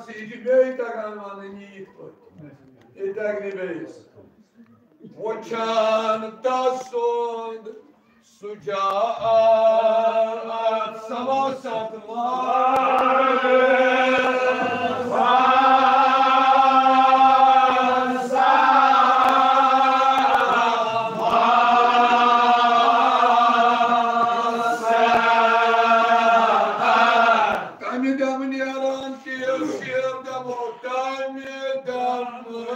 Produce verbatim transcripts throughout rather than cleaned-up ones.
یہِ چھِ بیٚیہِ تَگان وَنٕنۍ یہِ یِتھ پٲٹھۍ۔ یہِ تَگہِ نہٕ بیٚیِس۔ وٕچھان تَسُنٛد سُہ جا سما ستھ لار۔ تَمہِ دَمہٕ نیران تیز شیر دَمو، تَمہِ دَمہٕ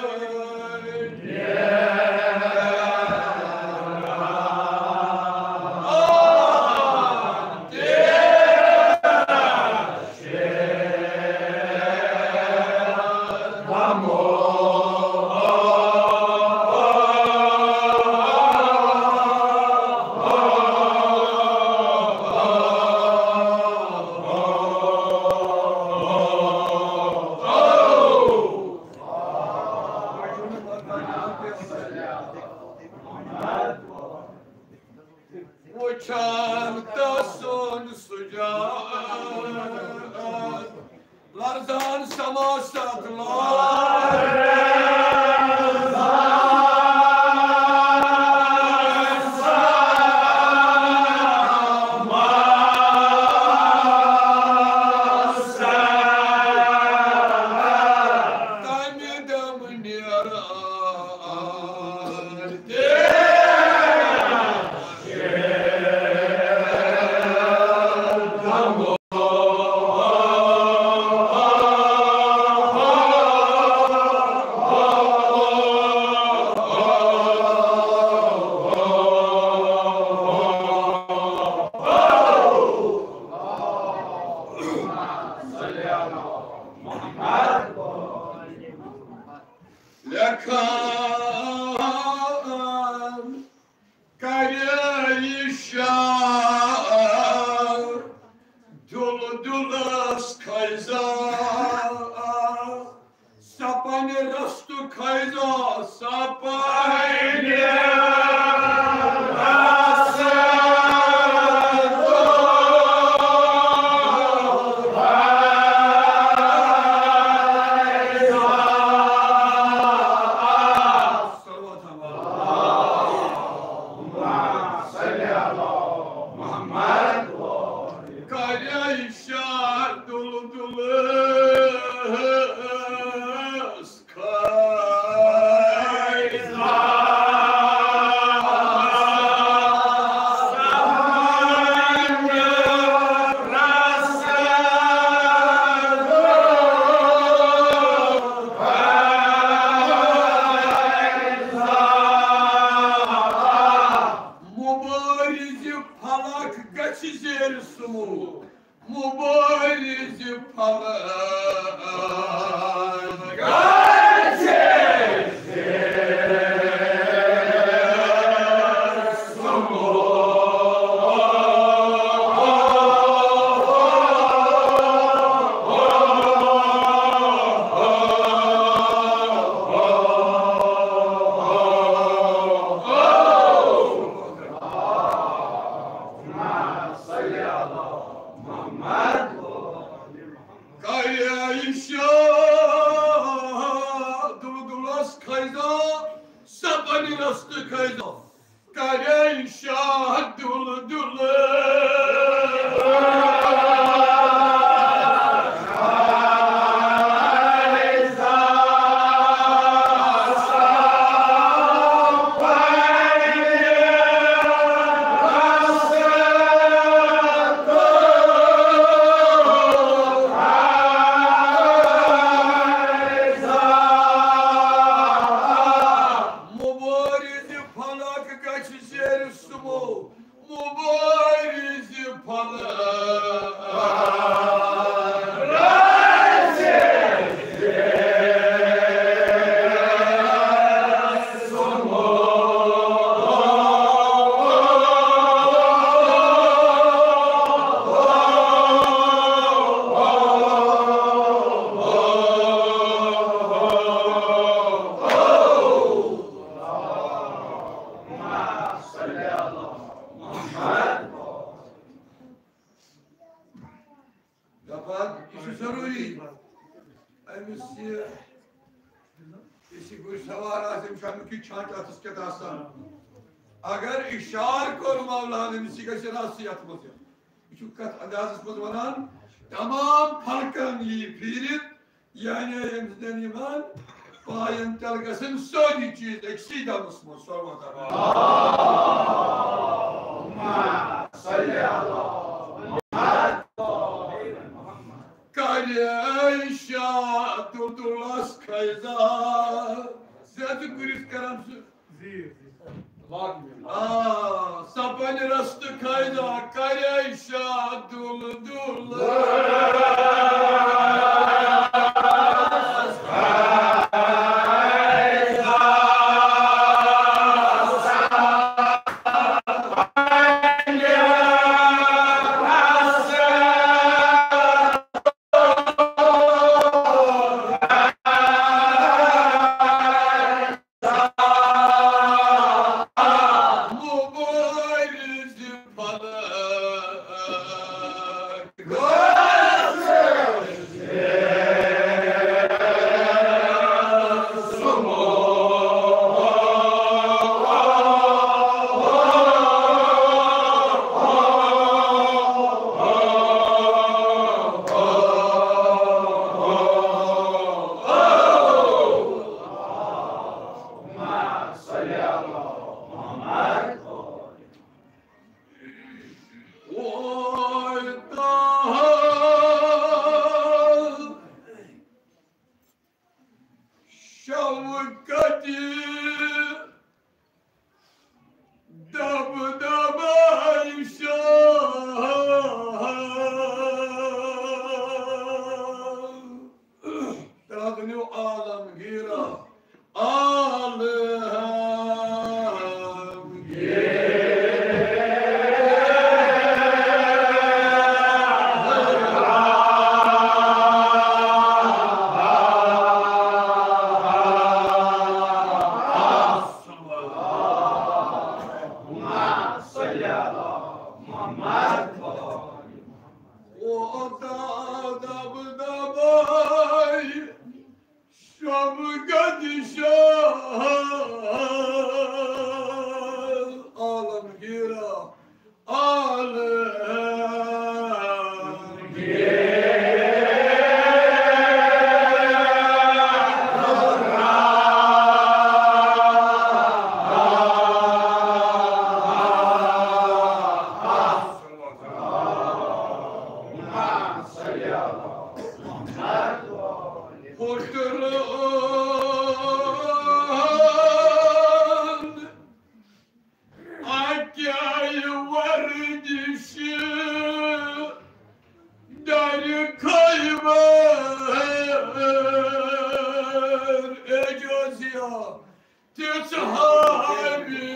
وٕچھان تَسُنٛد سُہ جا لرزان سما ستھ لار۔ تَمہِ دَمہٕ نیران تیز لیکھان کرے یہِ شاہ دُل دُلس کھیزا، سپنہِ رستہٕ کھیزا، سپنہِ رستہٕ۔ کرے شاہ دُل دُلس کھیزا۔ مُبٲرِزِ فلک گژھِ زیر سُمو۔ مُبٲرِزِ فلک گژھِ زیر سُمو۔ کرے شاہ دُل دُلس کھیزا، سپنہِ رستہٕ کھیزا۔ کرے شاہ دُل دُلس مُبٲرِزِ فلک گژھِ زیر سُمو، مُبٲرِزِ فلک۔ دپان، یہِ چھُ ضروٗری۔ یُس یہِ، یُس یہِ گُرۍ سوار آسہِ، أمِس چھُ اَمیُک یہِ چھانٛٹ اَتھَس کٮ۪تھ آسان۔ اگر اِشارٕ کوٚر مولانا، أمِس یہِ گژھِ رَس یَتھ منٛز یُن۔ یہِ چھُ کَتھ اندازَس منٛز وَنان، تمام فلکَن یی پھیٖرِتھ، یعنی ییٚمہِ سۭتۍ یِمَن پایَن تَل گژھن سٲری چیٖز أکسٕے دمَس منٛز۔ صلوات۔ اللہم صل علی محمد۔ کرے شاہ دُلدُلس خیزا۔ زیادٕ گُرِس کران سُہ۔ آ، سپن رست خیزا کرے شاہ دُلدُلس۔ شوکتی دب دبائی شاہ۔ ترٛاو ؤنِو عالمگیرا، عالمگیر۔ او دب دبائی شب گدشا عالمگیرا، عالمگیر۔ پھُٹرون اَکہِ وردِشہِ دَرِ خیبر۔ اعجازیا تِژھ ہاوی۔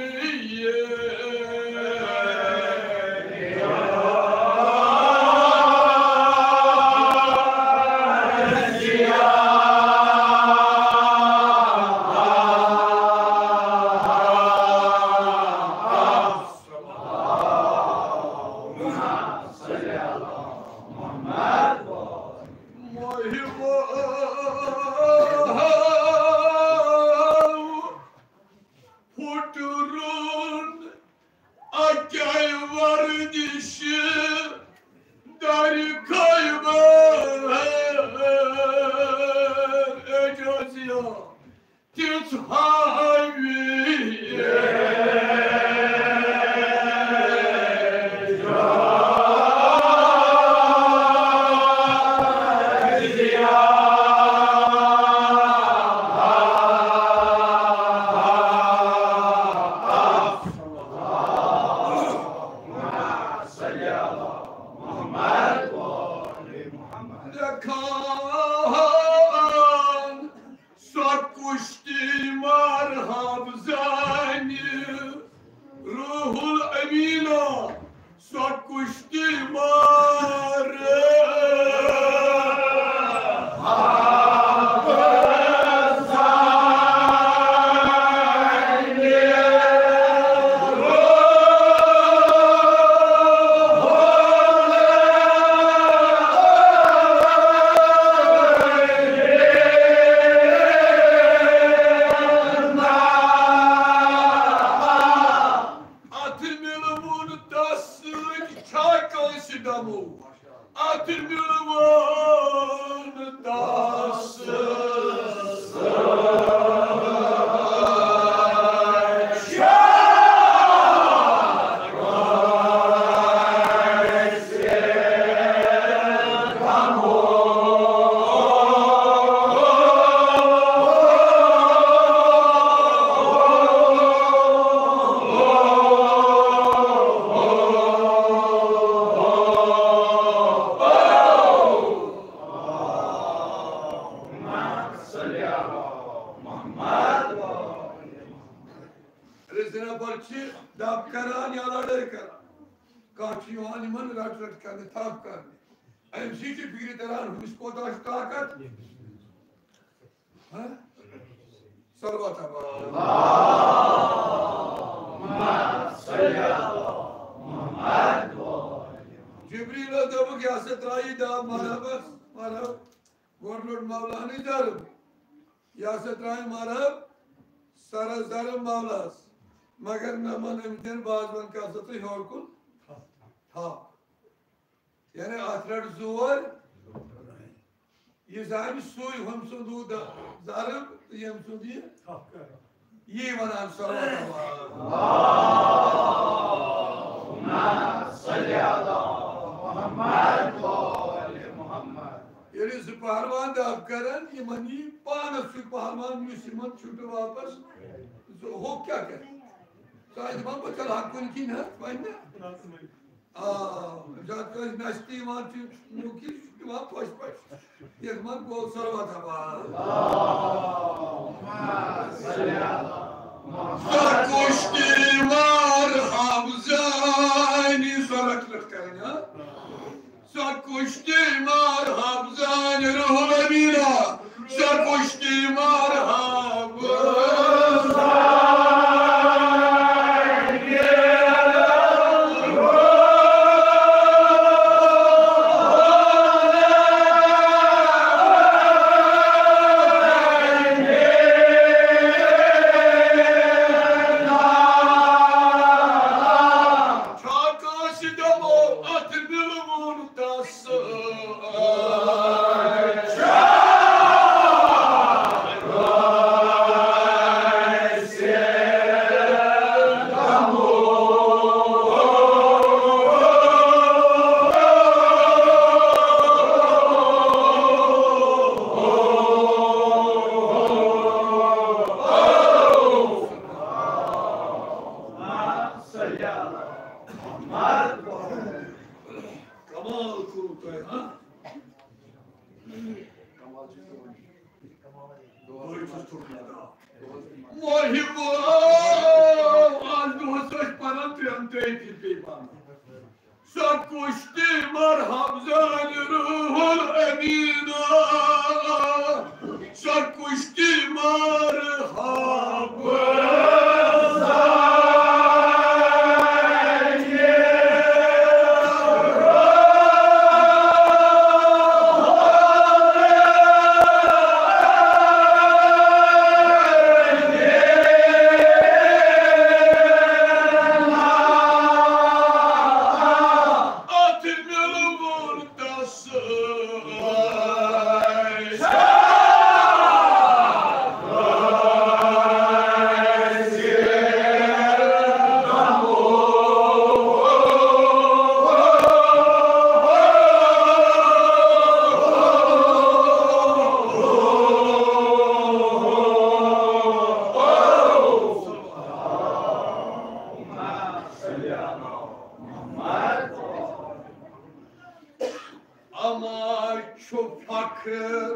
پھُٹرون اَکہِ وردِشہِ دَرِ خیبر۔ اعجازیا تِژھ ہاوی۔ سۄ کُشتی مار حافظانہِ روح الأمیٖنا، سۄ کُشتی مار۔ دمو اتھ میلوون دس۔ رزنا پتہٕ چھِ دب کران یا لڑٲے کران۔ کانٛہہ چھُ یِوان یِمن رٹ رٹ کرنہِ، تھپھ کرنہِ۔ أمۍ سٕے چھِ فِکرِ تران، ہُمِس کوتاہ چھُ طاقت۔ ہاں؟ صلوات۔ جبریل دوٚپُکھ، یہِ ہسا ترٛایہِ دب مرحبس، مرحب۔ گۄڈٕ لوٚڑ مولاہنٕے ضرب، یہِ ہسا ترٛایہِ مرحب سرس ضرب مولاہس۔ مگر نہ من أمۍ دِن باز، وۄنۍ کر سا ژٕ ہیوٚر کُن تھپھ۔ یعنی اتھ رٹ زور۔ یہِ زانہِ سُے، ہُم سُنٛد ہُہ د-، ضرب تہٕ ییٚمۍ سُنٛد یہِ۔ یی ونان صلوات۔ ییٚلہِ زٕ پہلوان دب کرن، یِمن یی پانس سُے پہلوان، یُس یِمن چھُٹہِ واپس۔ زٕ، ہُہ کیٛاہ کرِ؟ سُہ آسہِ دپان، بہٕ ژلہٕ ہا کُنہِ کِنۍ حظ، وۄنۍ نہ۔ آ، زیادٕ کٲنٛسہِ نَستہِ یِوان چھُ، نوٗکی چھُ دِوان پھۄش پھۄش۔ یَتھ منٛز گوٚو صلوات ہوا۔ سۄ کُشتی مار حمزانی، سۄ رَٹھ رَٹھ کَرٕنۍ، ہا؟ سۄ کُشتی مار حمزانی روح الأمیٖنا۔ سۄ کُشتی مار حمزہ۔ چھا کٲنٛسہِ دمو اتھ مِلوُن تس؟ کمال کوٚروٕ تۄہہِ، ہاں؟ بہٕ چھُس تھوٚومُت۔ محب، آز دۄہس ٲسۍ پران ترٛٮ۪ن ترٛیٚیہِ پھِرِ پیٚیہِ پرُن۔ سۄ کُشتی مرحب زانہِ روح الأمیٖنا۔ سۄ کُشتی مرحب۔ اتھ مِلوُن تس۔ اما چھُ فخر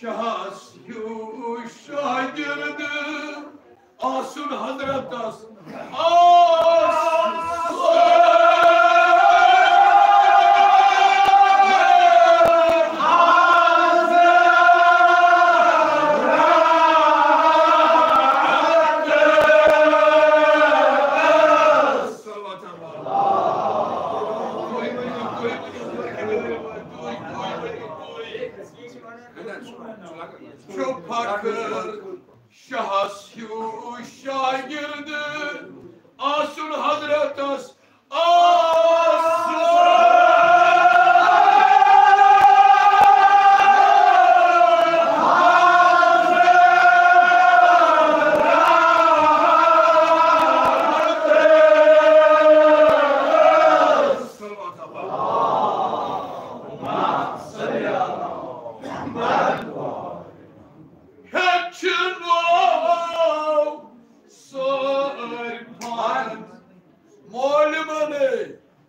شاہس ہیوٗ شاگرد آسُن حضرتس۔ آسُن۔ چھُ فخر شاہس ہیوٗ شاگرد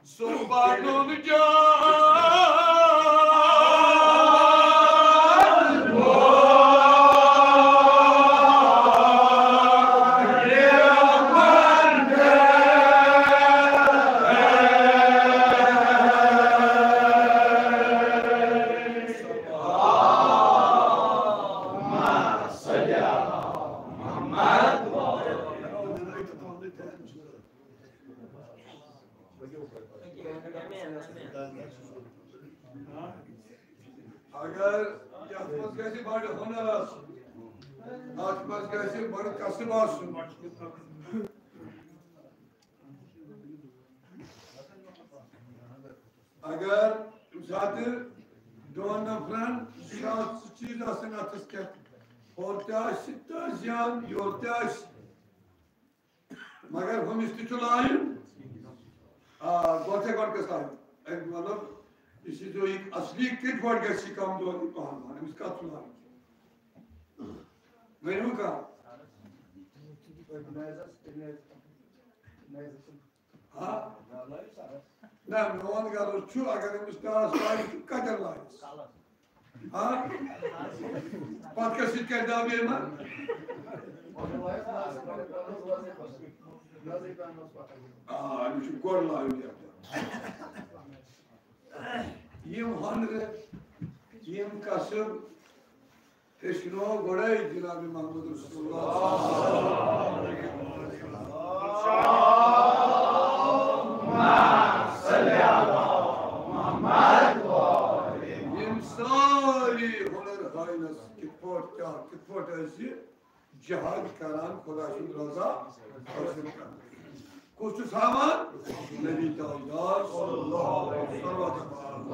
سبحان الجان. اگر یتھ منٛز گژھِ بڑٕ ہُنر آسُن، اتھ منٛز گژھِ بڑٕ کسب آسُن۔ اگر کُنہِ ساتہٕ دۄن نفرن زٕ ساس چیٖز آسن اتھس کٮ۪تھ، ہورٕ تہِ آسہِ تہٕ زیان یورٕ تہِ آسہِ، مگر ہُمِس تہِ چھُ لایُن۔ آ، گۄڈٕ چھا گۄڈٕ گژھان، اَمیُک مطلب، یہِ چھِ جو یہِ اصلی کِتھ پٲٹھۍ گژھِ یہِ کمزوری پہلوان، أمِس کَتھ چھُ لایُن؟ ؤنِو کانٛہہ۔ ہا؟ نہ، میون غرض چھُ، اگر أمِس ٹاس لایہِ، چھُ کَتٮ۪ن لایَس؟ ہا؟ پتہٕ کیٛاہ سۭتۍ کَرِ دَب یِمَن؟ آ، أمِس چھُ گۄڈٕ لایُن یَپٲرۍ۔ یِم ہۄنرٕ، یِم کسب ہیٚچھنو گۄڈَے جناب محمد رسول اللہ۔ یِم سٲری ہۄنر ہٲینَس کِتھ پٲٹھۍ کیٛاہ، کِتھ پٲٹھۍ ٲسۍ یہِ جہاد کران خدا سُنٛد رضا حٲصِل کرنہٕ۔ کُس چھُ سامان؟ نبی تاجدار صلی اللہ علیہ وسلم۔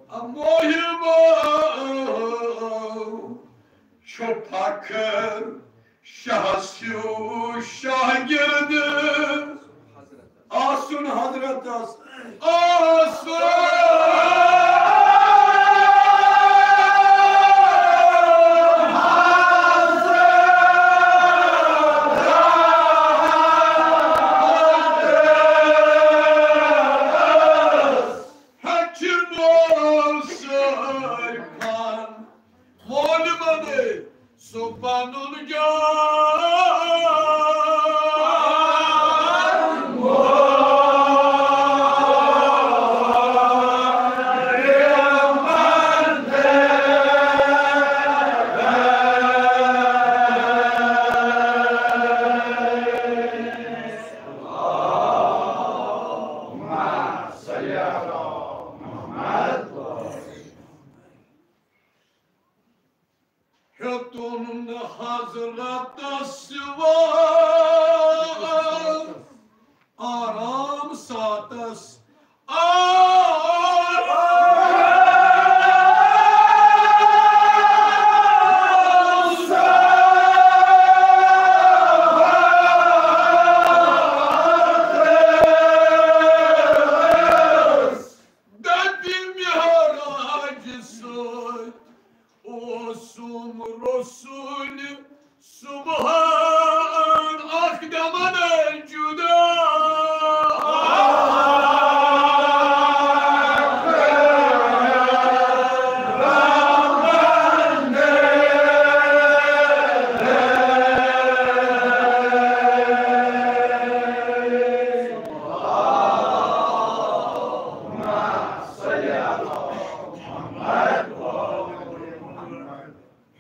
اب مہم چھُ فخر شاہ سیو شاگرد آسُن حضرتس آسُن۔ ہیٚچھنو سٲرۍ فن وول منے سُہ پنُن جان۔ ہیوٚتُن حضرتس وۄنۍ آرام ساتس۔ آرام ساتس۔ دَپہِ معراج سۭتۍ اوسُم رسول سبحان اکھ دمن جدا۔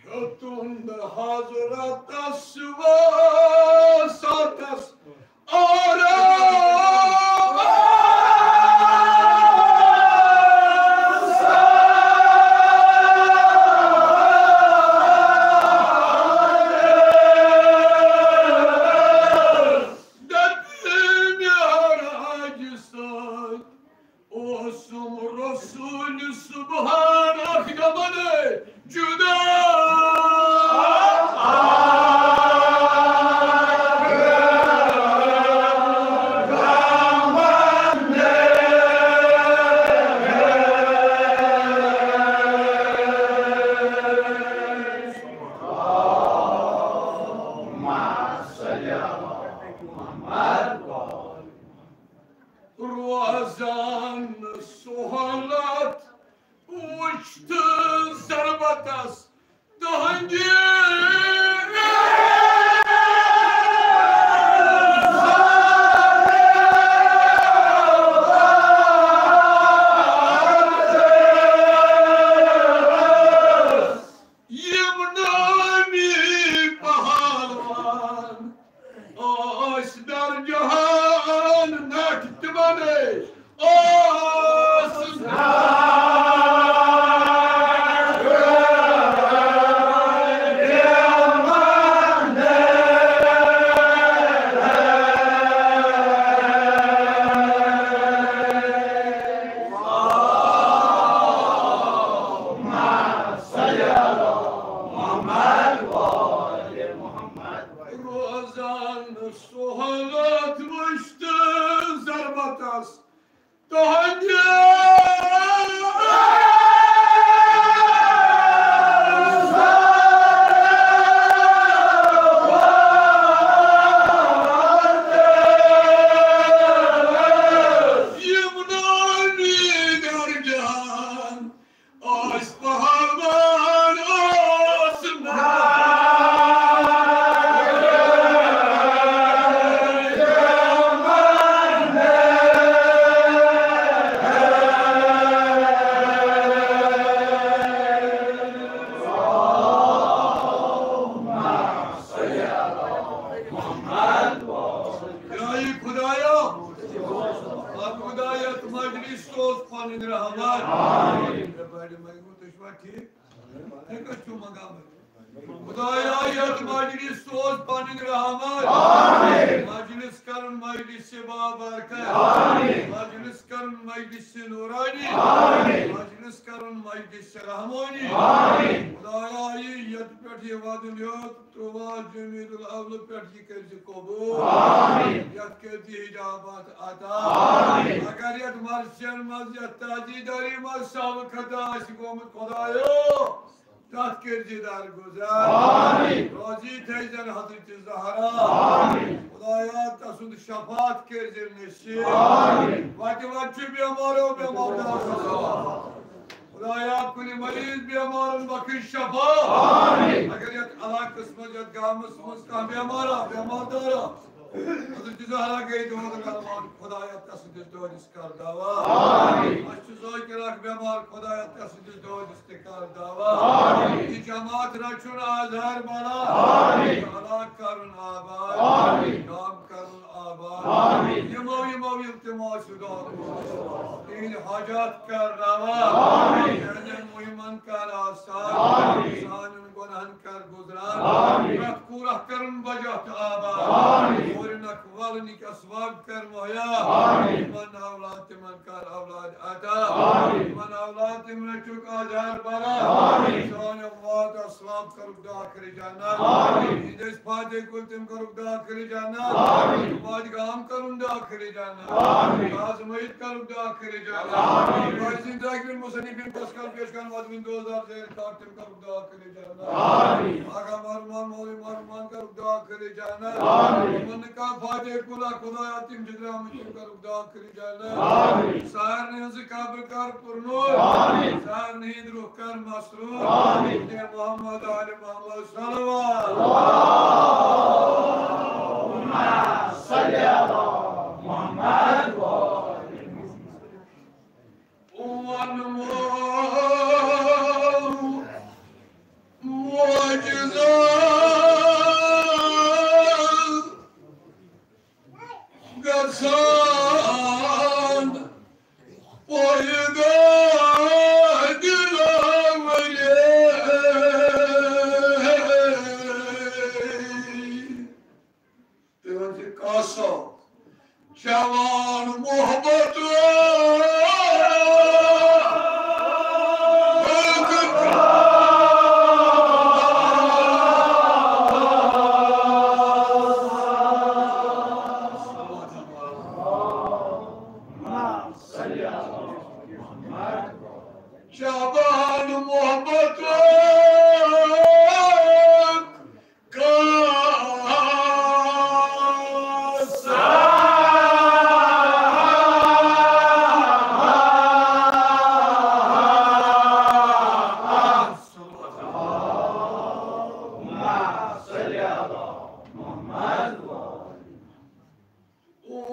ہیوٚتُن حضرتس وسطس آرام۔ دَپہِ معراج سۭتۍ اوسُم رسول سبحان اکھ دمن جدا۔ سہولت وٕچھ تہٕ ضربتس تُہنٛدِ یِمنٲنی درجان اوس پہلوان اوس یا خدایا، خدایا، مجلس سوز پنٕنۍ رحمت۔ آمین۔ تُہۍ چھِوا ٹھیٖک؟ تُہۍ کَتہِ چھِو منٛگان؟ خدایا، یَتھ مجلس سوز پنٕنۍ رحمت۔ آمین۔ مجلس کرُن مجلس بابرکت۔ آمین۔ مجلس کرُن مجلس نورانی۔ آمین۔ مجلس کرُن مجلس رحمانی۔ آمین۔ خدایا، یہِ یَتھ پٮ۪ٹھ یہِ وَدُن یوت، ترٛوواہ جمیٖد الاول پٮ۪ٹھ یہِ کٔرۍ زِ قبول۔ آمین۔ یَتھ کٔرۍ زِ اجابت عطا۔ آمین۔ اگر یَتھ مرثین منٛز، یَتھ تعزیدٲری منٛز سہو خطا آسہِ گوٚمُت، خدایو، تَتھ کٔرۍ زِ درگُزر۔ آمین۔ روزی تھٲے زٮ۪ن حضرت زہرا۔ آمین۔ خدایا، تسُنٛد شفاعت کٔرۍ زِ نصیب۔ آمین۔ وَتہِ وَتہِ چھُ بیمارو بیمار دارو۔ خدایا، کُنہِ مریض بیمارن بخش شفا۔ آمین۔ اگر یَتھ علاقس منٛز، یَتھ گامس منٛز کانٛہہ بیمارا، بیمار دارا، حضرت زہرا گٔے تِہُنٛد رحمان، خدایا، تسٕنٛدِس دٲدِس کر دوا۔ آمین۔ اَسہِ چھُ ذٲکِر اکھ بیمار، خدایا، تسٕنٛدِس دٲدِس تہِ کر دوا۔ آمین۔ یہِ جماعت رچھُن آز ہر بلا۔ آمین۔ یہِ علاقہٕ کرُن آباد۔ آمین۔ گام کرُن آباد۔ آمین۔ یِمو یِمو یِلتِماس چھُ دعا کوٚرمُت، تِہِنٛدۍ حاجات کر روا۔ آمین۔ تِہِنٛدٮ۪ن مُہِمن کر آسان۔ آمین۔ سانٮ۪ن گۄناہن کر گُزران۔ آمین۔ پرٛٮ۪تھ کوٗرَکھ کَرُن بجا تہٕ آباد۔ آمین۔ کورِ نَکھ والنٕکۍ اَسباب کَر مُہیا۔ آمین۔ یِمَن اولاد تِمَن کَر اولاد عطا۔ آمین۔ یِمَن اولاد تِم رٔچھُکھ آزار بَرا۔ آمین۔ سٲنۍ اولاد اَسباب کَرُکھ داخل جنت۔ آمین۔ یِہِنٛدۍ أسۍ فاتح کُل تِم کَرُکھ داخل جنت۔ آمین۔ یِم وادِ گام کَرُن داخل جنت۔ آمین۔ آزمٲیِتھ کَرُکھ داخل جنت۔ آمین۔ یِم ٲسۍ زِندگی مُصنِفیٖن پَس کَر پیش کَرُن وَدوٕنۍ دوزار زیر کَر تِم کَرُکھ داخل جنت۔ آمین۔ آقا مرحوم، مولوی مرحوم کَرُکھ داخل جنت۔ آمین۔ یِمَن نہٕ کانٛہہ فاتح کُلا خدایا، تِم چھِ درٛامٕتۍ، تِم کَرُکھ داخل جنت۔ آمین۔ سارنٕے ہٕنٛز قبر کر پُرنور۔ آمین۔ سارنٕے ہٕنٛدۍ روح کر مسرور۔ آمین۔ دِ محمد آل محمد صلوات۔ اللهم صل على محمد وآل محمد۔ وَنمو معجزات گژھان پٲیدٕ دِلہٕ ؤری۔ تُہۍ ؤنِو کاسو، جوان محبت۔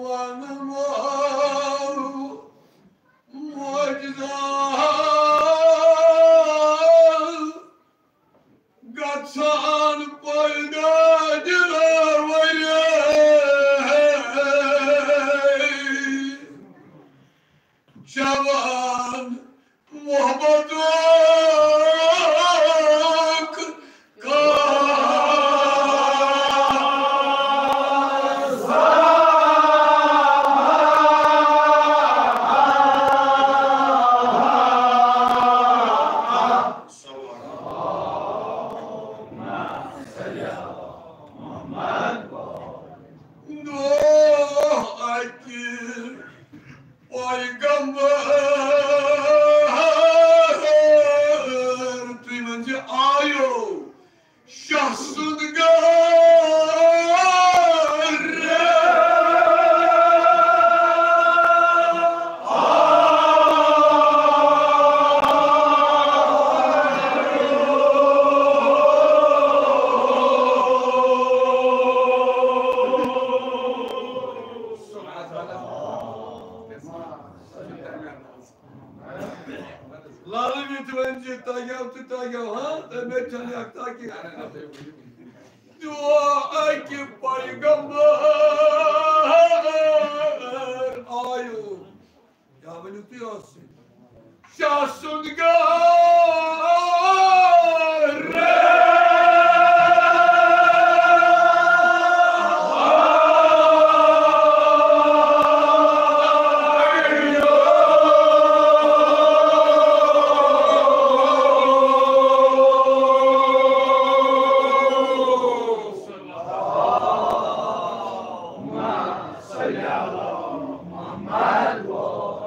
جوان محبت۔ گژھان پٲیدٕ دِلہٕ ؤری۔ جوان محبتُک کاسہٕ۔ شاہ سُنٛد گار۔ لالہٕ مِتھ ؤنۍ زِ تَگیو تہٕ تَگیو، ہاں، تہٕ مےٚ چھَنہٕ اَکھ تاکہِ۔ دُعا اَکہِ پیغمبر آیو۔ کیٛاہ ؤنِو تُہۍ اَتھ سۭتۍ؟ شاہ سُنٛد گار۔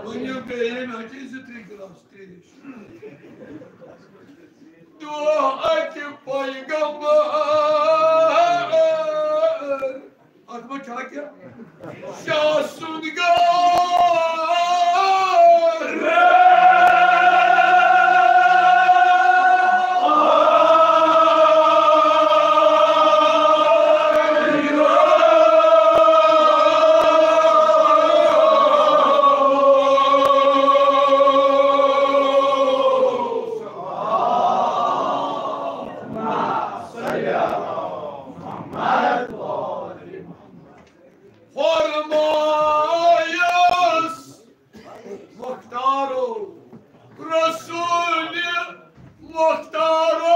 ؤنِو بیٚیہِ، مےٚ چھِ زٕ ترٛےٚ گِلاس ترٛیش۔ دُعا اَکہِ پیغمبر۔ اَتھ منٛز چھا کینٛہہ؟ شاہ سُنٛد گار۔ فرمایس مختارو، رسول مختارو۔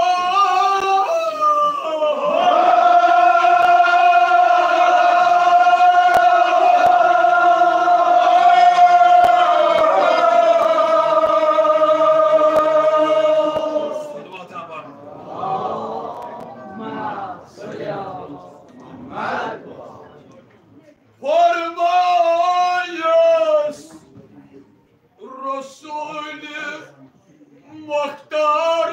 فرمایس رسول مختار۔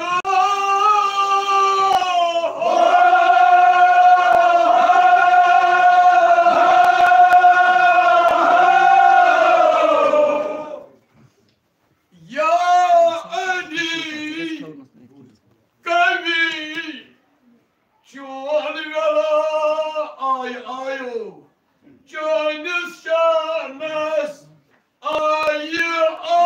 یا علی کبھی چون ویلا آی آیو، چٲنِس شانس آیہِ آ۔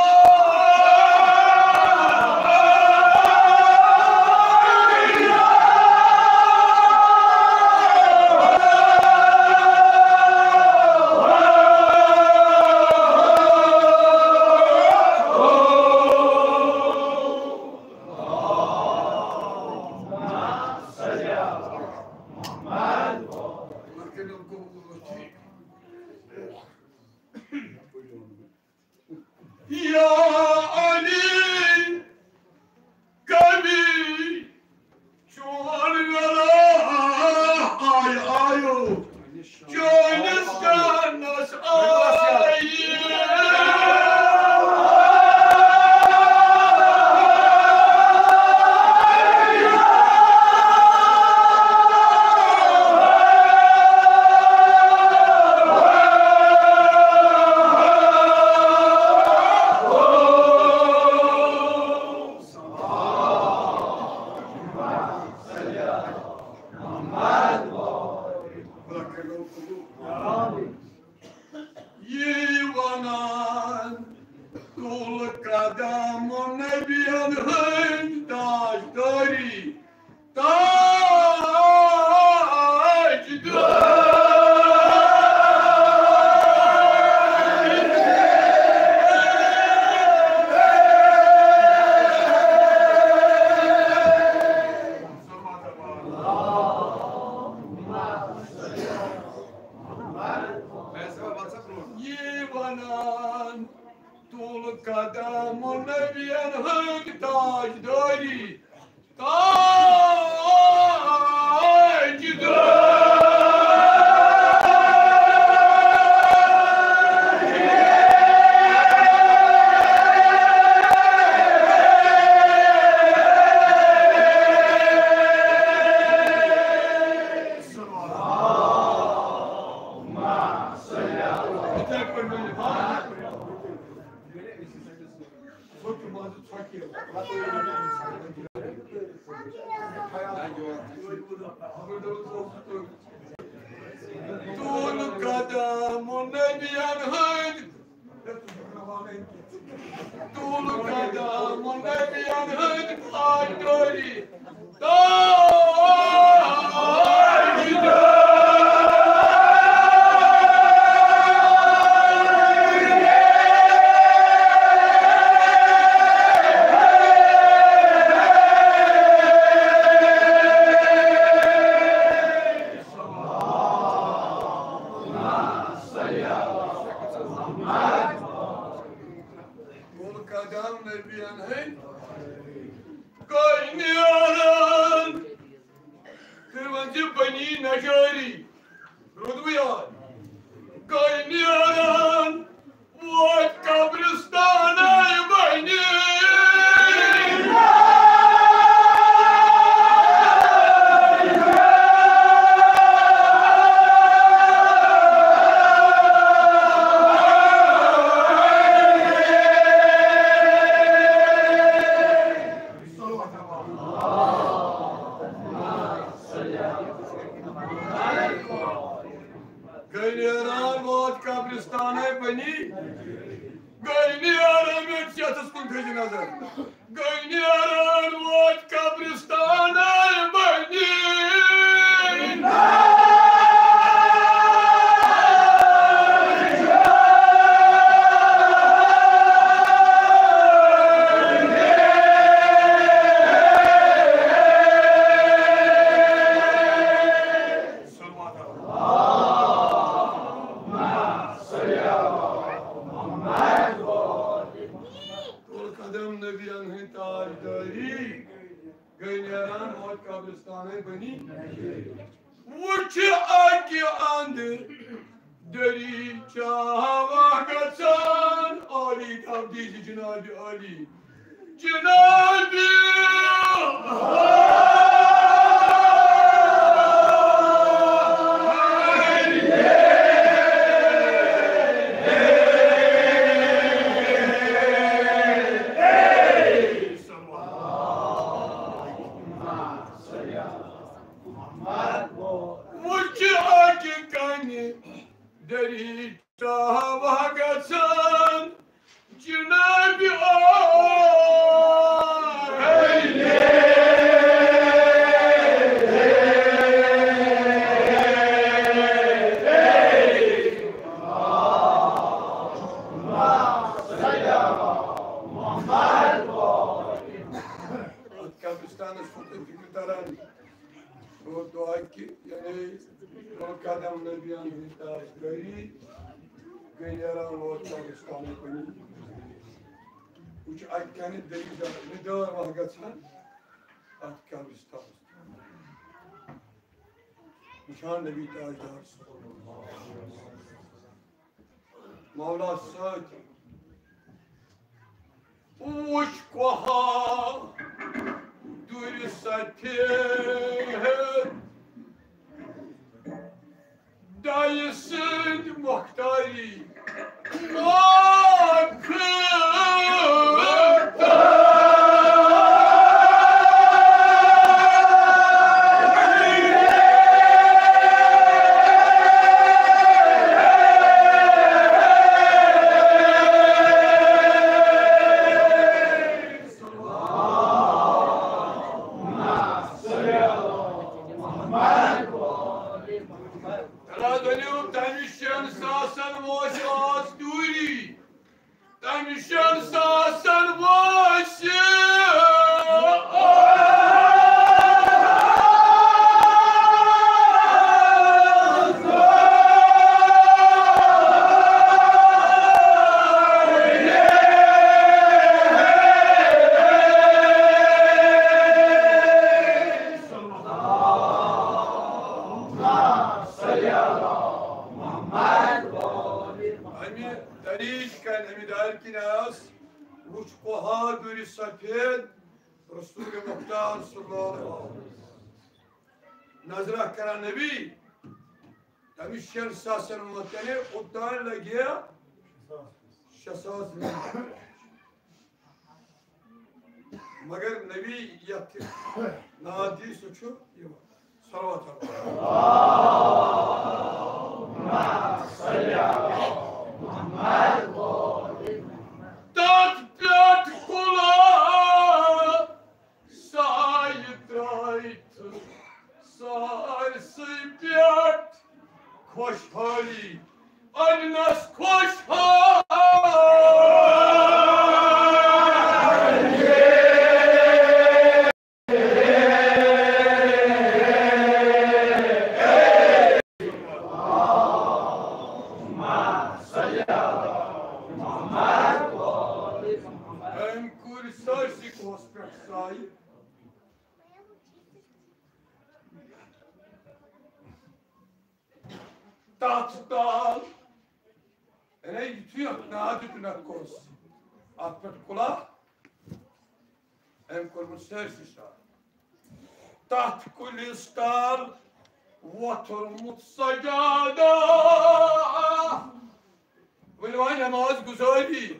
طول قدم نبیَن ہٕنٛدۍ، طول قدم نبیَن ہٕنٛدۍ پاٹھۍ۔ طول قدم نبیَن ہٕنٛدۍ گٔے نیران۔ تُہۍ ؤنۍ زِ بنی نجاری۔ روٗدوٕ یاد؟ گٔے نیران۔ ووت قبرستانَے بنی۔ گٔے نیران ووت قبرستانَے بنی۔ گٔے نیران، مےٚ چھِ یَتھَس کُن تھٲیزِ نظر۔ گٔے نیران ووت قبرستانَے بنی۔ طول قدم نبیَن ہٕنٛدۍ تاجدٲری۔ گٔے نیران ووت قبرستانَے بنی۔ وٕچھ اَکہِ اَندٕ دٔری چاوا گژھان۔ عالی تبدیٖلی جناب عالی۔ جناب۔ وٕچھ اَکہِ کَنہِ دٔری چاوا گژھان۔ جناب عالی۔ اَتھ قبرستانَس کُن تہِ فِکر تران۔ گوٚو دعا کہِ یعنی طول قدم نبیَن ہٕنٛدۍ تاجدٲری۔ گٔے نیران ووت قبرستانَے بنی۔ وٕچھ اَکہِ کَنہِ دٔری دار، یہِ دار وَتھ گژھان اَتھ قبرستانَس۔ وٕچھان نبی تاجدار صلی اللہ علیہ وسلم۔ مولا سۭتۍ۔ وٕچھ کوہا دُرِ سفید۔ دایہِ سٕنٛدۍ مۄختاری۔ ترٛےٚ دٔلیٖل، تَمہِ شٮ۪ن ساسَن وٲنٛسہِ ٲس دوٗری۔ تَمہِ شٮ۪ن ساسَن وٲنٛسہِ۔ اَمہِ طریٖق کَنہِ، اَمہِ دارِ کِنۍ آس وٕچھ کوہا دُرِ سفید رسول مختار صلی اللہ علیہ وسلم۔ نظرہ کران نبی، تٔمِس شٮ۪ن ساسَن منٛز تیٚلہِ اوٚتام لگہِ شےٚ ساس منٹ۔ مگر نبی یتھ ناد دی سُہ چھُ یِوان۔ صلوات۔ تتھ پٮ۪ٹھ کُلا سایہِ ترٛٲوِتھ سارسٕے پٮ۪ٹھ خۄشحٲلی اننس خۄشحٲلی۔ أمۍ کٔر سٲرسٕے کوہس پٮ۪ٹھ سایہِ۔ تتھ تال، یعنی یُتھُے اکھ ناد دیُت مےٚ کوس، اتھ پٮ۪ٹھ کُلا، أمۍ کوٚرمُت سٲرسٕے سال۔ تتھ کُلِس تل وۄتھرمُت سجادہ۔ ؤلِو وۄنۍ نماز گُزٲری۔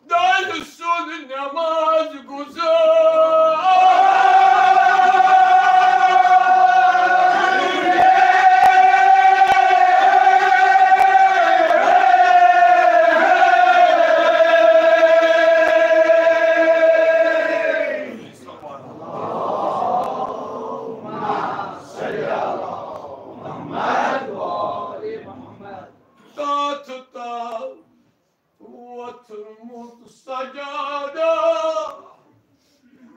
دۄیہِ سُنٛد نماز گُزٲری۔ تتھ تل وۄتھمُت سجادہ۔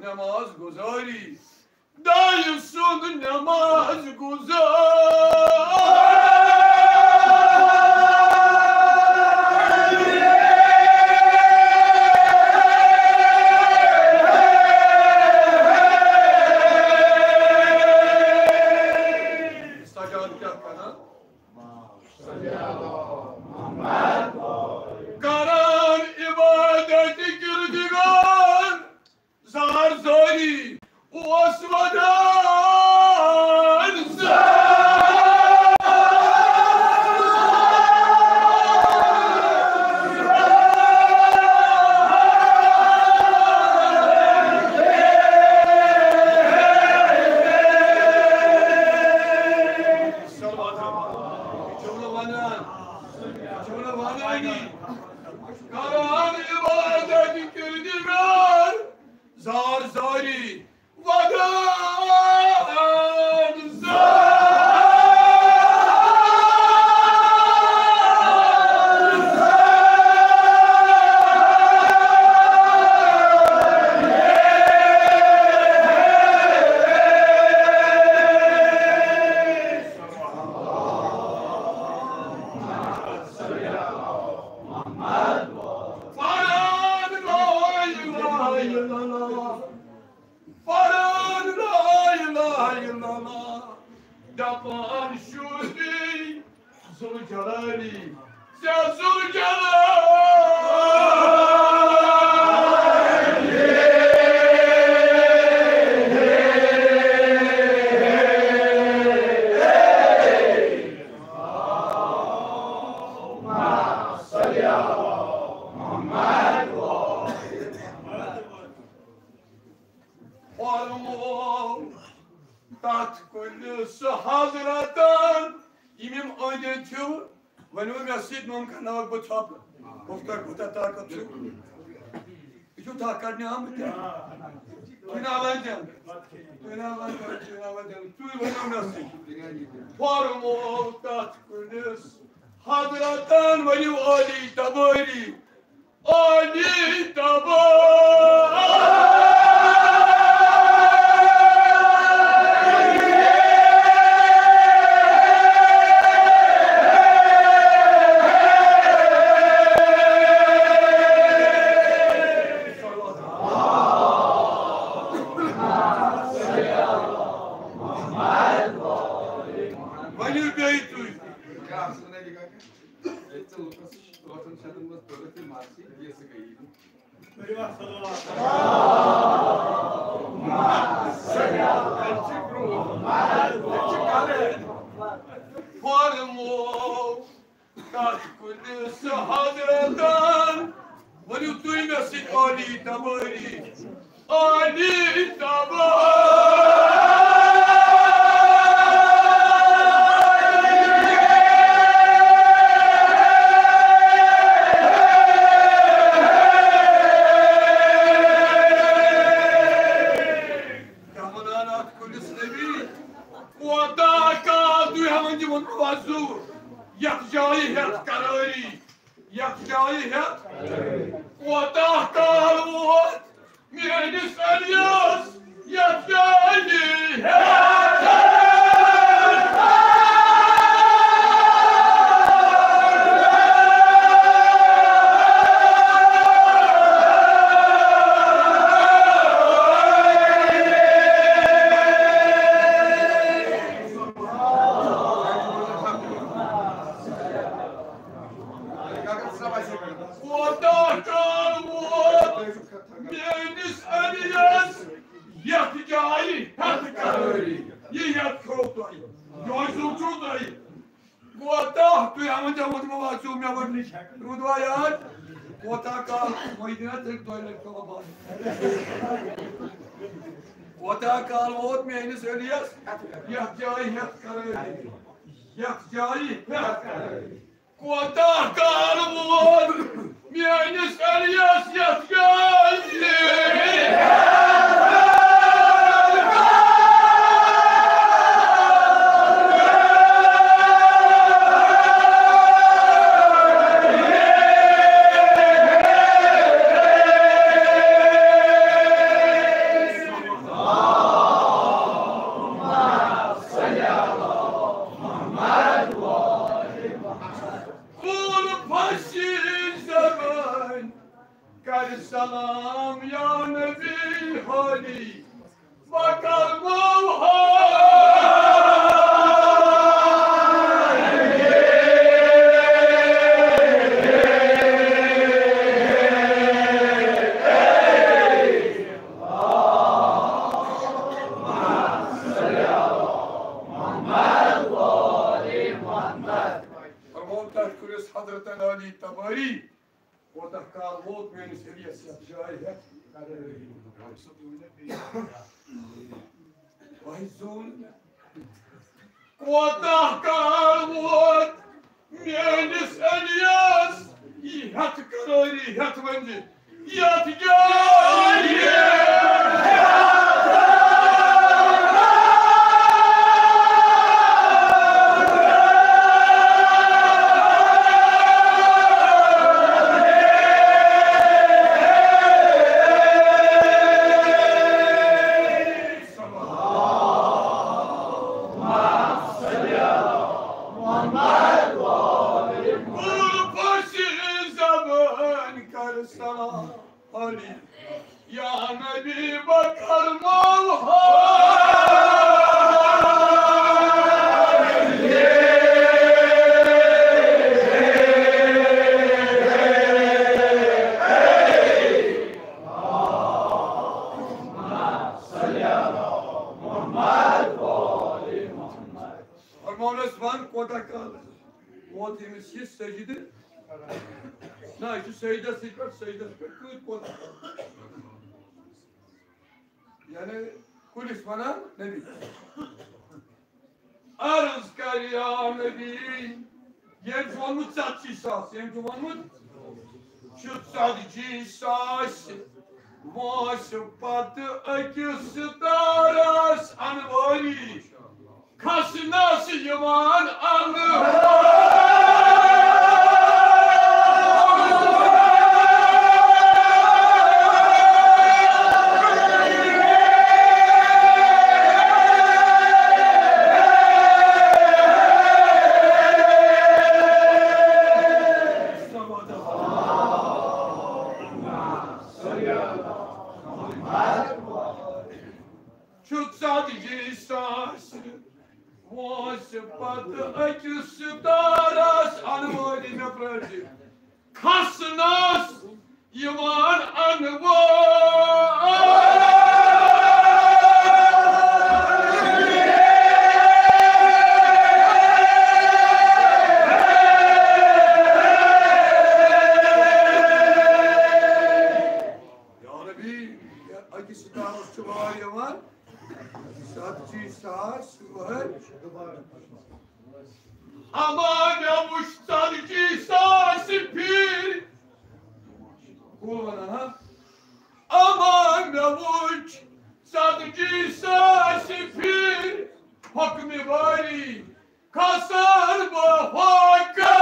نماز گُزٲری، دۄیہِ سُنٛد نماز گُزٲری۔ سجادٕ کیٛاہ کران؟ کران عبادت کردگار، زار زاری اوس ودان۔ صلوات۔ چھُو نہٕ وَنان، چھُو نہٕ وَنٲنی۔ کران عبادت کردگار، زار زاری ودان۔ پران لا الہ الا اللہ۔ پران لا الہ الا اللہ۔ دپان چھُس بی ذوالجلالی، ژےٚ ذوالجلالی۔ فرموو تتھ کُلِس حضرتن، یِم یِم أنٛدۍ أنٛدۍ چھِو، ؤنِو مےٚ سۭتۍ، نوٗن کھناوَکھ بہٕ ژھۄپہٕ۔ گُفتہ کوٗتاہ طاقت چھُ؟ یہِ چھُ تھکھ کڑنہِ آمُت، تُہۍ ناوان دِن، تُہۍ ناوان دِن، تُہۍ ناوان دِن، تُہۍ ؤنِو مےٚ سۭتۍ۔ فرموو تتھ کُلِس حضرتن، ؤنِو عالی تبٲری۔ عالی تبٲری۔ ؤنِو بیٚیہِ تُہۍ۔ ییٚتہِ ژٕ لُکَس ٲٹھن شیٚتن منٛز پٔرِتھ تہِ مرژٕے، یہِ سُہ گٔیی نہٕ۔ فرموو تتھ کُلِس حضرتن، ؤنِو تُہۍ مےٚ سۭتۍ عالی تبٲری۔ عالی تبا۔ کیٛاہ وَنان اَتھ کُلِس نبی؟ کوتاہ کال تُہۍ ہاوان تِمن وضوٗ، یَتھ جایہِ ہٮ۪تھ قرٲری، یَتھ جایہِ ہٮ۪تھ۔ کوتاہ کال ووت میٲنِس علیَس، یَتھ جایہِ ہٮ۪تھ۔ کوتاہ کال ووت میٲنِس علیَس، یَتھ جایہِ ہٮ۪تھ قرٲری۔ یہِ ہٮ۪تھ کھیوٚو تۄہہِ، یِہوٚے سوٗنٛچوٕ تۄہہِ۔ کوتاہ تُہۍ ہاوان جمٲژ منٛز واتیو مےٚ وۄنۍ نِش۔ روٗدوا یاد؟ کوتاہ کال؟ وۄنۍ دِنا ژےٚ دۄیہِ لَٹہِ کَباب بَتھ۔ کوتاہ کال ووت میٲنِس علیَس، یَتھ جایہِ ہٮ۪تھ قرٲری، یَتھ جایہِ ہٮ۪تھ قرٲری۔ کوتاہ کال ووت میٲنِس علیَس، یَتھ جایہِ۔ قول پھسہِ زبٲنۍ، کر سلام یا نبی حالی، بہٕ کرمو حالی۔ فرموو تۄہہِ کٔرِس حضرتن علی تباری۔ کوتاہ کال ووت میٲنِس علیَس یَتھ جایہِ ہٮ۪تھ؟ وۄنۍ زوٗن۔ کوتاہ کال ووت میٲنِس علیَس یہِ ہٮ۪تھ قرٲری ہٮ۪تھ ؤنزِ، یَتھ جایہِ۔ قربس زبان کر سلام علی۔ یا نبی بکر موہا۔ فرمونس ون کوتاہ کال ووت ییٚمِس یہِ سجدٕ؟ نہ، یہِ چھُ سجدس سۭتۍ پٮ۪ٹھ، سجدس پٮ۪ٹھ کۭتۍ کوتاہ؟ یعنی کُلِس وَنان نبی۔ عرض کر یا نبی، ییٚمۍ چھُ ووٚنمُت ژتجی ساس، ییٚمۍ چھُ ووٚنمُت چھُ ژتجی ساس، وٲنٛسہِ پتہٕ أکِس ستارس انوٲری۔ کھسنس یِوان انہٕ۔ چھُ ژتجی ساس وٲنٛسہِ پتہٕ أکِس ستارس انوٲری۔ مےٚ پرٛٲرزِ۔ کھسنس یِوان انوٲری۔ یا نبی، یا أکِس اما مےٚ وُچھ ژتجی ساس پھِرِ۔ کُل ونان ہا۔ اما مےٚ وُچھ ژتجی ساس پھِرِ حُکمِ باری کھسان بہٕ ہۄکھٕ۔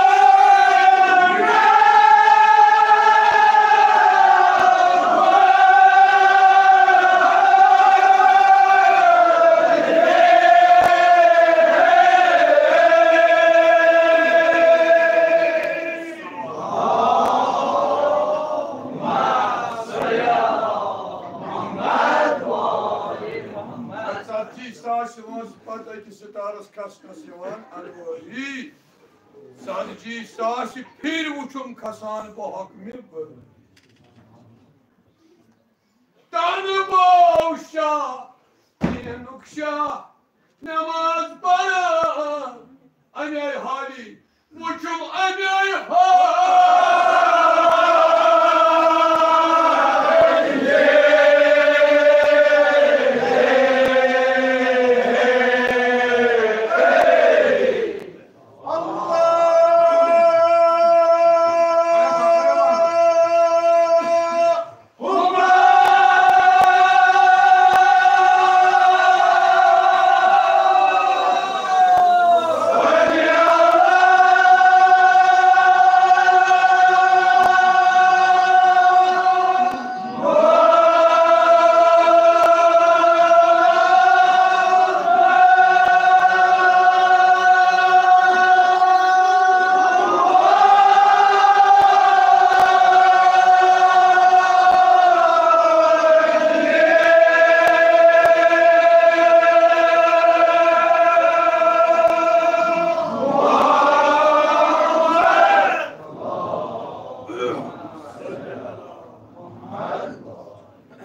ژتجی ساس چھِ وٲنٛسہِ پتہٕ أکِس سِتارس کھسنس یِوان انوٲری۔ ژتجی ساس پھِرِ وُچھُم کھسان بہٕ حُکمِ باری۔ تنہٕ بہٕ شاہ، دینُک شاہ، نماز پران، انے حالی وُچھُم انے حالی۔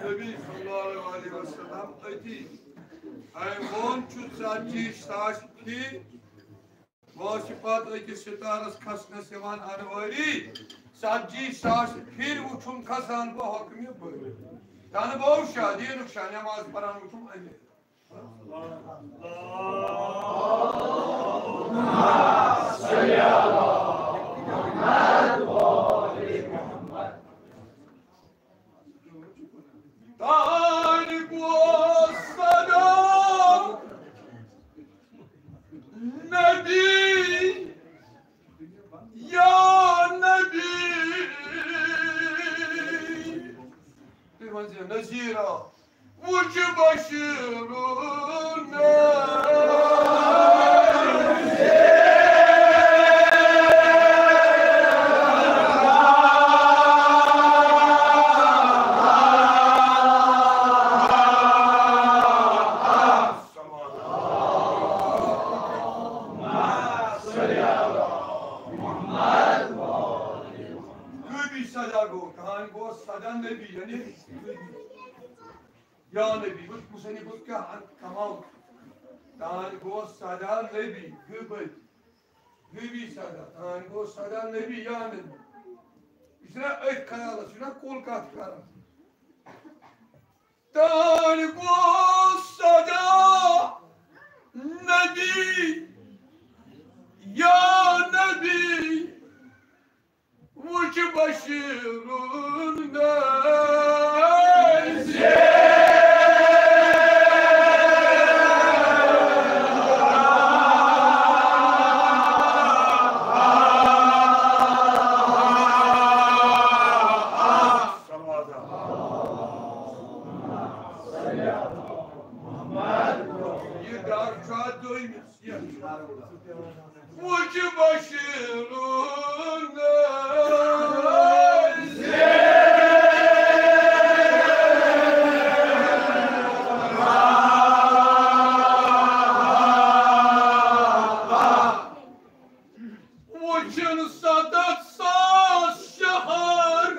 نبی صلی اللہ علیہ وسلم أتی۔ أمۍ ووٚن چھُ ژتجی ساس پھِرِ، وٲنٛسہِ پتہٕ أکِس سِتارس کھسنس یِوان انوٲری۔ ژتجی ساس پھِرِ وُچھُم کھسان بہٕ حُکمِ باری۔ تنہٕ بہٕ شاہ، دینُک شاہ، نماز پران وُچھُم انے۔ تانۍ گوٚو صدا نبی، یا نبی۔ تُہۍ ؤنۍ زیو نذیرا۔ وُچھ بشیرُن۔ غٲبی صدا گوٚو، تہنٛدِ گوٚو صدا نبی، یعنی یا نبی، وٕچھ مُصنِفَس کیٛاہ اَتھ کمال۔ تہنٛدِ گوٚو صدا نبی، غٲبی، غٲبی صدا، تہنٛدِ گوٚو صدا نبی یا نبی۔ یہِ چھُنہ أتھۍ خیالَس، یہِ چھُنہ کُل کَتھ کران۔ تہنٛدِ گوٚو صدا نبی یا نبی۔ وُچھ بشیرُن نذیر۔ یہِ ڈر چھُ اَتھ دوٚیمِس۔ وُچھ بشیرُن نذیر۔ وُچھُن سَتَتھ ساس شہر۔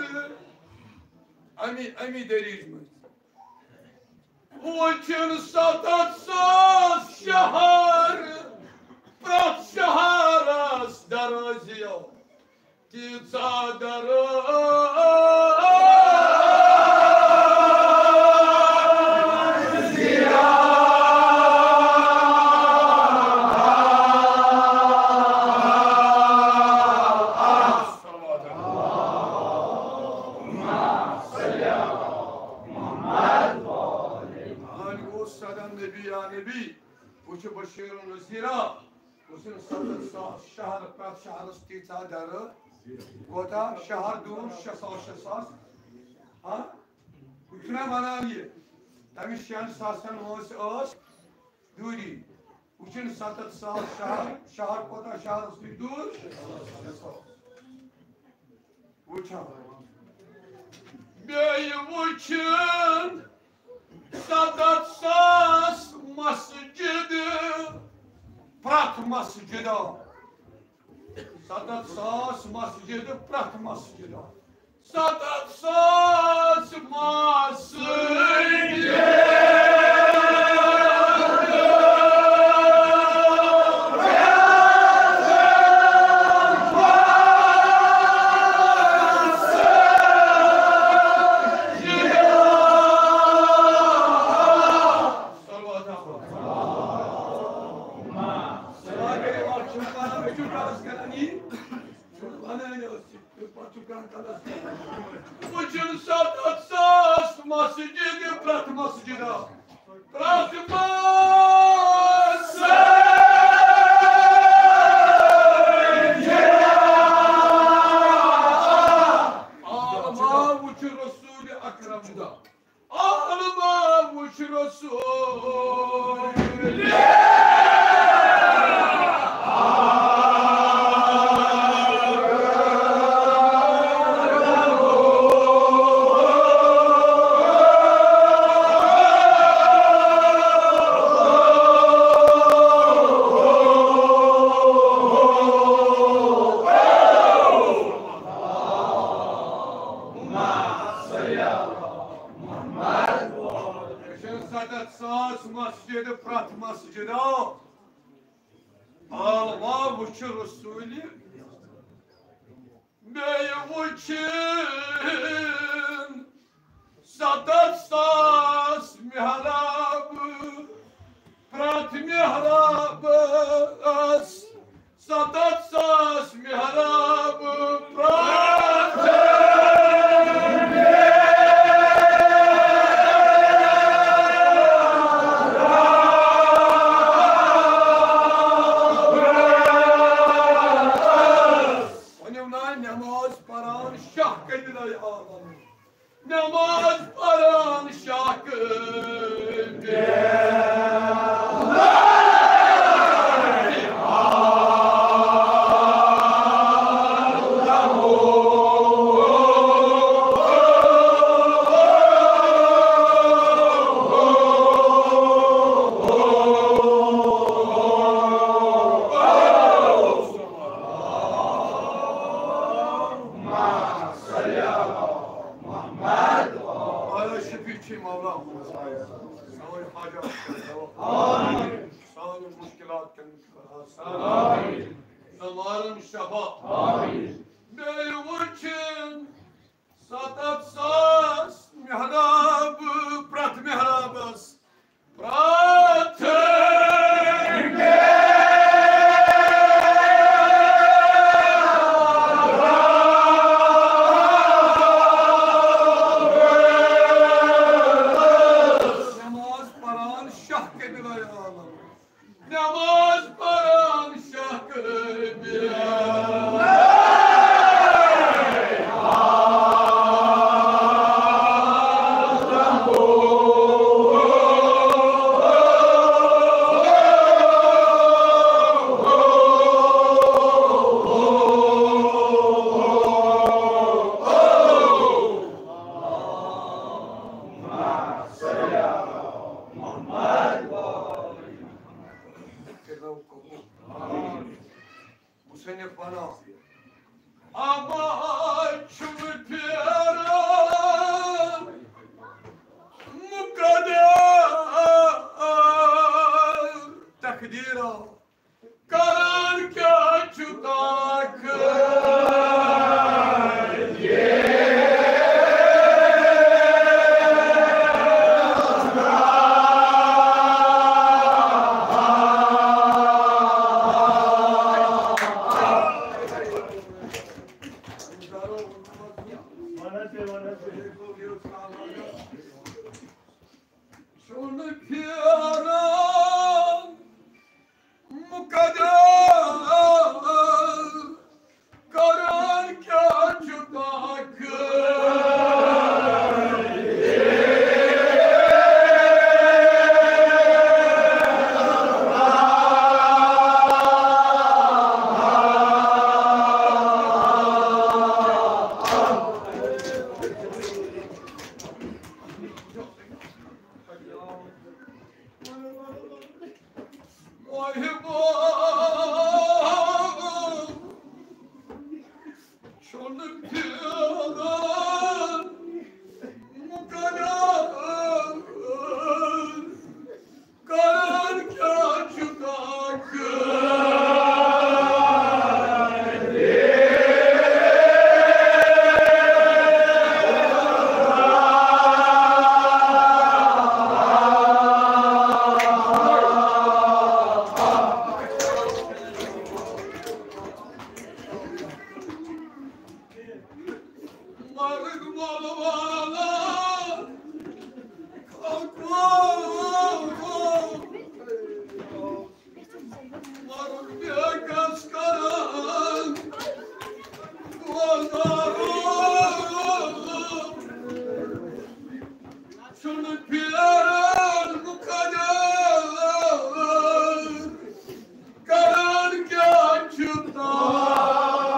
اَمی، اَمی دٔریٖج منٛز۔ وُچھُن سَتَتھ ساس شہر، پرٛٮ۪تھ شہرس درٲزیو تیٖژاہ شیرو نصیرا، وٕچھِن ستتھ ساس شہر، پرٛٮ۪تھ شہرس تیٖژاہ درٕ، کوتاہ شہر دوٗر، شےٚ ساس، شےٚ ساس۔ ہاں، بہٕ چھُس نہ ونان یہِ، تٔمِس شٮ۪ن ساسن وٲنٛسہِ ٲس دوٗری۔ وٕچھِن ستتھ ساس شہر، شہر کوتاہ شہرس نِش دوٗر؟ شےٚ ساس۔ وٕچھو۔ بیٚیہِ وٕچھِن ستتھ ساس مسجد پرٛٮ۪تھ مسجدو۔ ستتھ ساس مسجد پرٛٮ۪تھ مسجدو۔ ستتھ ساس مسجد۔ وٕچھِن ستتھ ساس مسجد، پرٛٮ۪تھ مسجد، پرٛٮ۪تھ مسجد۔ عالما وٕچھ رسول اکرم۔ عالما وٕچھ رسول۔ ستتھ ساس مسجد، پرٛٮ۪تھ مسجد آو۔ عالما وٕچھ رسول۔ بیٚیہِ وٕچھِن ستتھ ساس محراب، پرٛٮ۪تھ محرابس ستتھ ساس محراب پرٛٮ۪تھ۔ ؤنِو نا، نماز پران شاہ کٔدلے عالم۔ نماز پران شاہ کٔدلے۔ آیا شفیع چھی مولا، سٲنۍ حاجات کٔرِتھ دوا۔ آمین۔ سٲنۍ مشکلات کٔرِتھ آسان۔ آمین۔ بیمارن شفا۔ آمین۔ بیٚیہِ وٕچھِن ستتھ ساس محراب، پرٛٮ۪تھ محرابس پرٛٮ۪تھ۔ نماز پران شاہ قبلہ عالم۔ نماز پران شاہ قبلہ۔ مصنف ونان، اما چھُم پھیران مقدر تقدیرا۔ کران کیٛاہ چھُ تاخیر؟ چھُنہٕ پھیران کران کیٛاہ چھُ تاکھ؟ مرگ مول والا خلقو، مرگ بیکس کران گوزارو، چھُنہٕ پھیران مُقدر۔ کران کیٛاہ چھُ تاج؟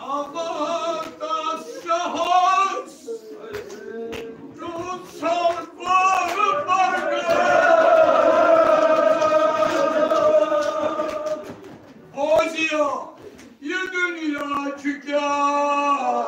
اما تس شہس تیوٗت سل کوٚر پرگار۔ بوزیو، یہِ دُنیا چھُ کیٛاہ؟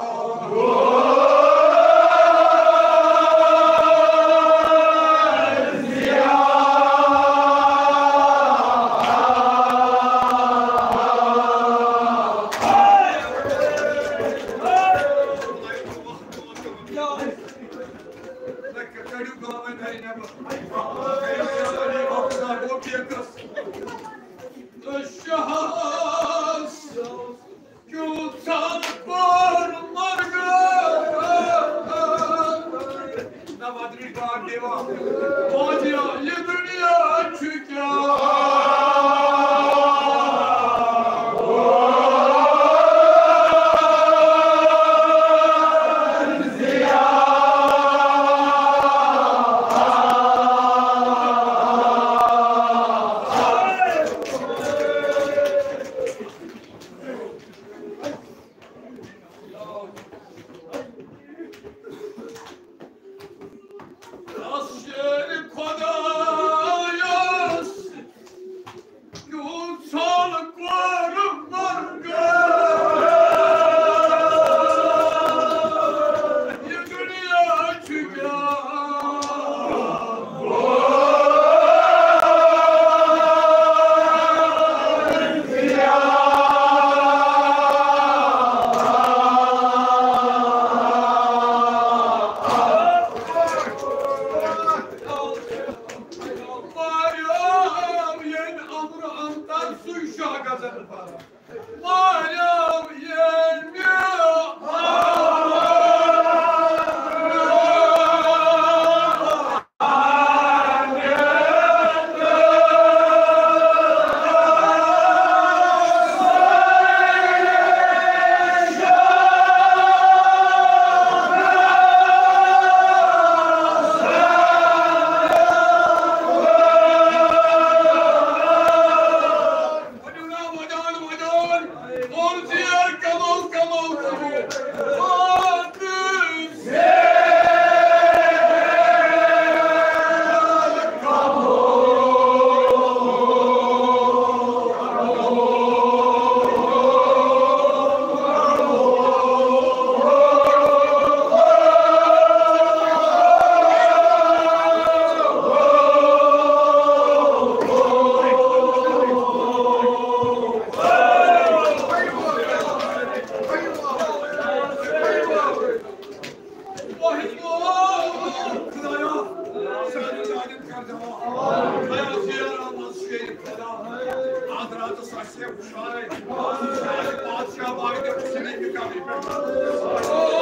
کیُتھ سل کوٚر مرگن۔ نہ بدری ڈاک دِوان۔ بوزیو، یہِ دُنیا چھُ کیٛاہ؟ شیر خدایس کیُتھ سل کوٚر مرگن۔ یہِ دُنیا چھُ کیٛاہ؟ ماریو ییٚلہِ امرٕ انتر سُے شاہ گژھن پران۔ ماریو ییٚلہِ سانٮ۪ن جانٮ۪ن کر دوا۔ خیال زیر احمد شیخ فدا۔ اتھ راتس آسہِ ہے وُشارے۔ بادشاہ باغ تہِ سلیمی کمٕے پٮ۪ٹھ۔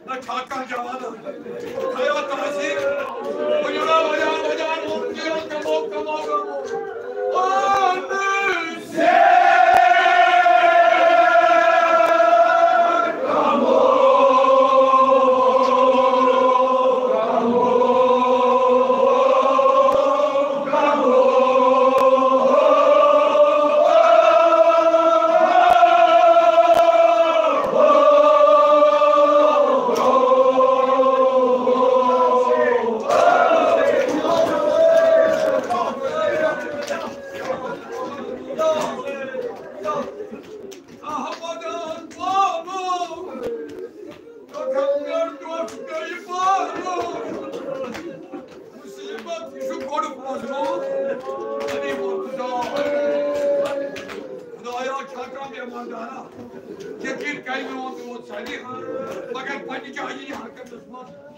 نہ چھا کانٛہہ جوان؟ خیال تحصیل۔ وجوڑا وجہ وجہ۔ کمو کمو کمو۔ احمدن بابو، تۄہہِ پٮ۪ٹھ ٹوٹھ گٔیہِ بارو۔ مُصیٖبت، یہِ چھُ گۄڈٕ پوٚز روٗد۔ علی مرتضیٰ۔ خدایا، چھا کانٛہہ مہمان دارا؟ یقیٖن کَرِ میون دود سَنہِ، مگر پننہِ جایہِ یہِ حرکتس منٛز۔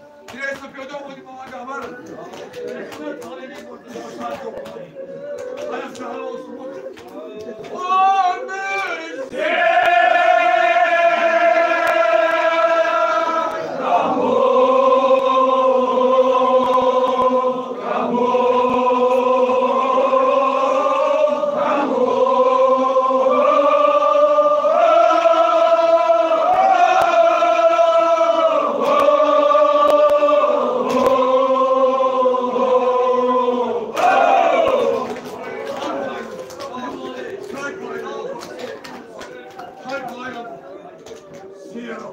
شیر آو،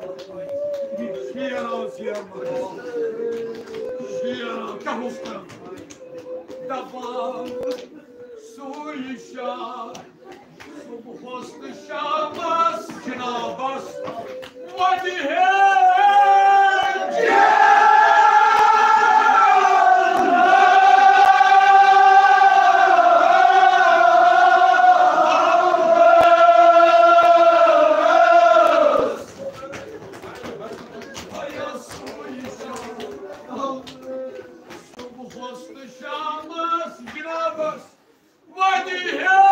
شیر آو، شیر آو، شیر آو، کیٛاہ اوس کران؟ دپان، سُے شاہ، صبحس تہٕ شامس جنابس وتہِ ہے۔ صبحس تہٕ شامس جنابس وتہِ ہے۔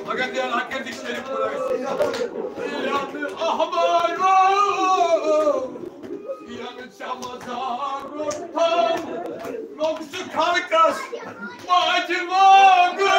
مگر دِیان اَکہِ دِ شریف خۄدایَس۔ اے اَہبارو، یَنہٕ ژےٚ مزار روٚٹھم، لوٚگ ژٕ خلقس ماجہِ لوگُن۔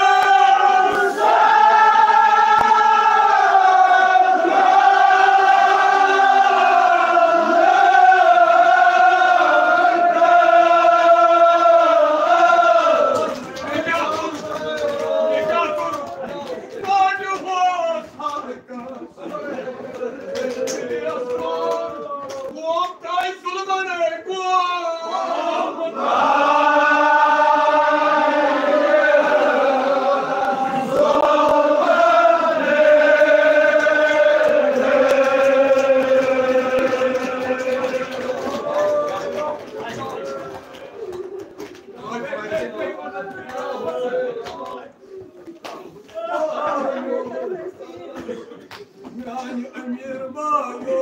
میانہِ امیر بایو،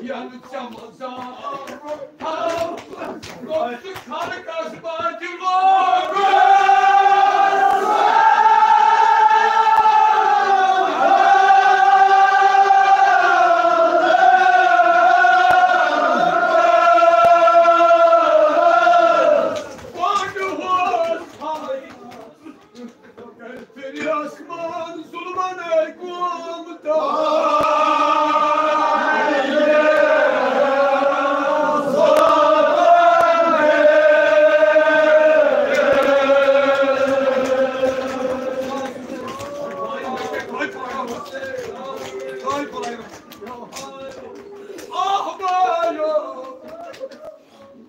یَنہٕ ژےٚ مزار روٚٹھم، لوٚگ ژٕ خلقس ماجہِ لوگُن۔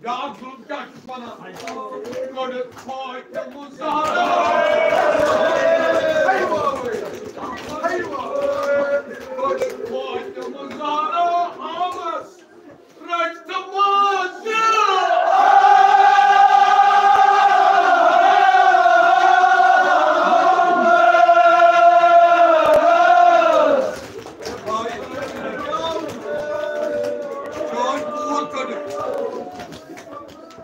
بیٛاکھ ظُلُم کیٛاہ چھُس وَنان؟ کٔڑِتھ فاطمہ زہرا۔ کٔڑِتھ فاطمہ زہرا آمس رَٹہِ تہٕ مازٕ۔ چٲنۍ کوٗر کٔڑِتھ۔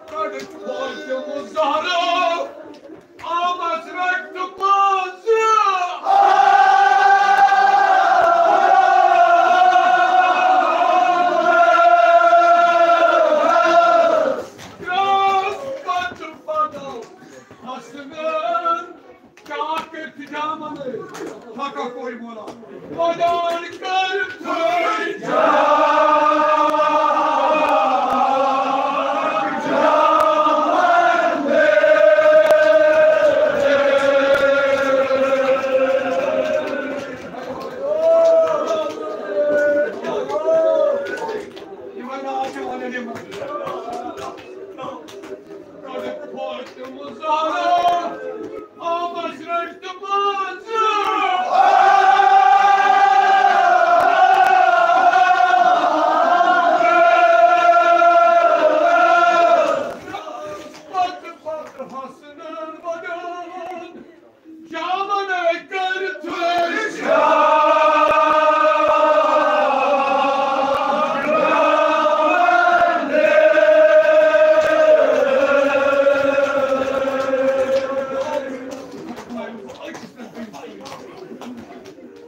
کٔڑِتھ فاطمہ زہرا آمس رَٹہِ تہٕ مازٕ۔ درٛاس پتہٕ بدل حسنن کیٛاہ کٔرۍ تِجامن؟ حقا کوئی مولا۔ مدان کر تھٲے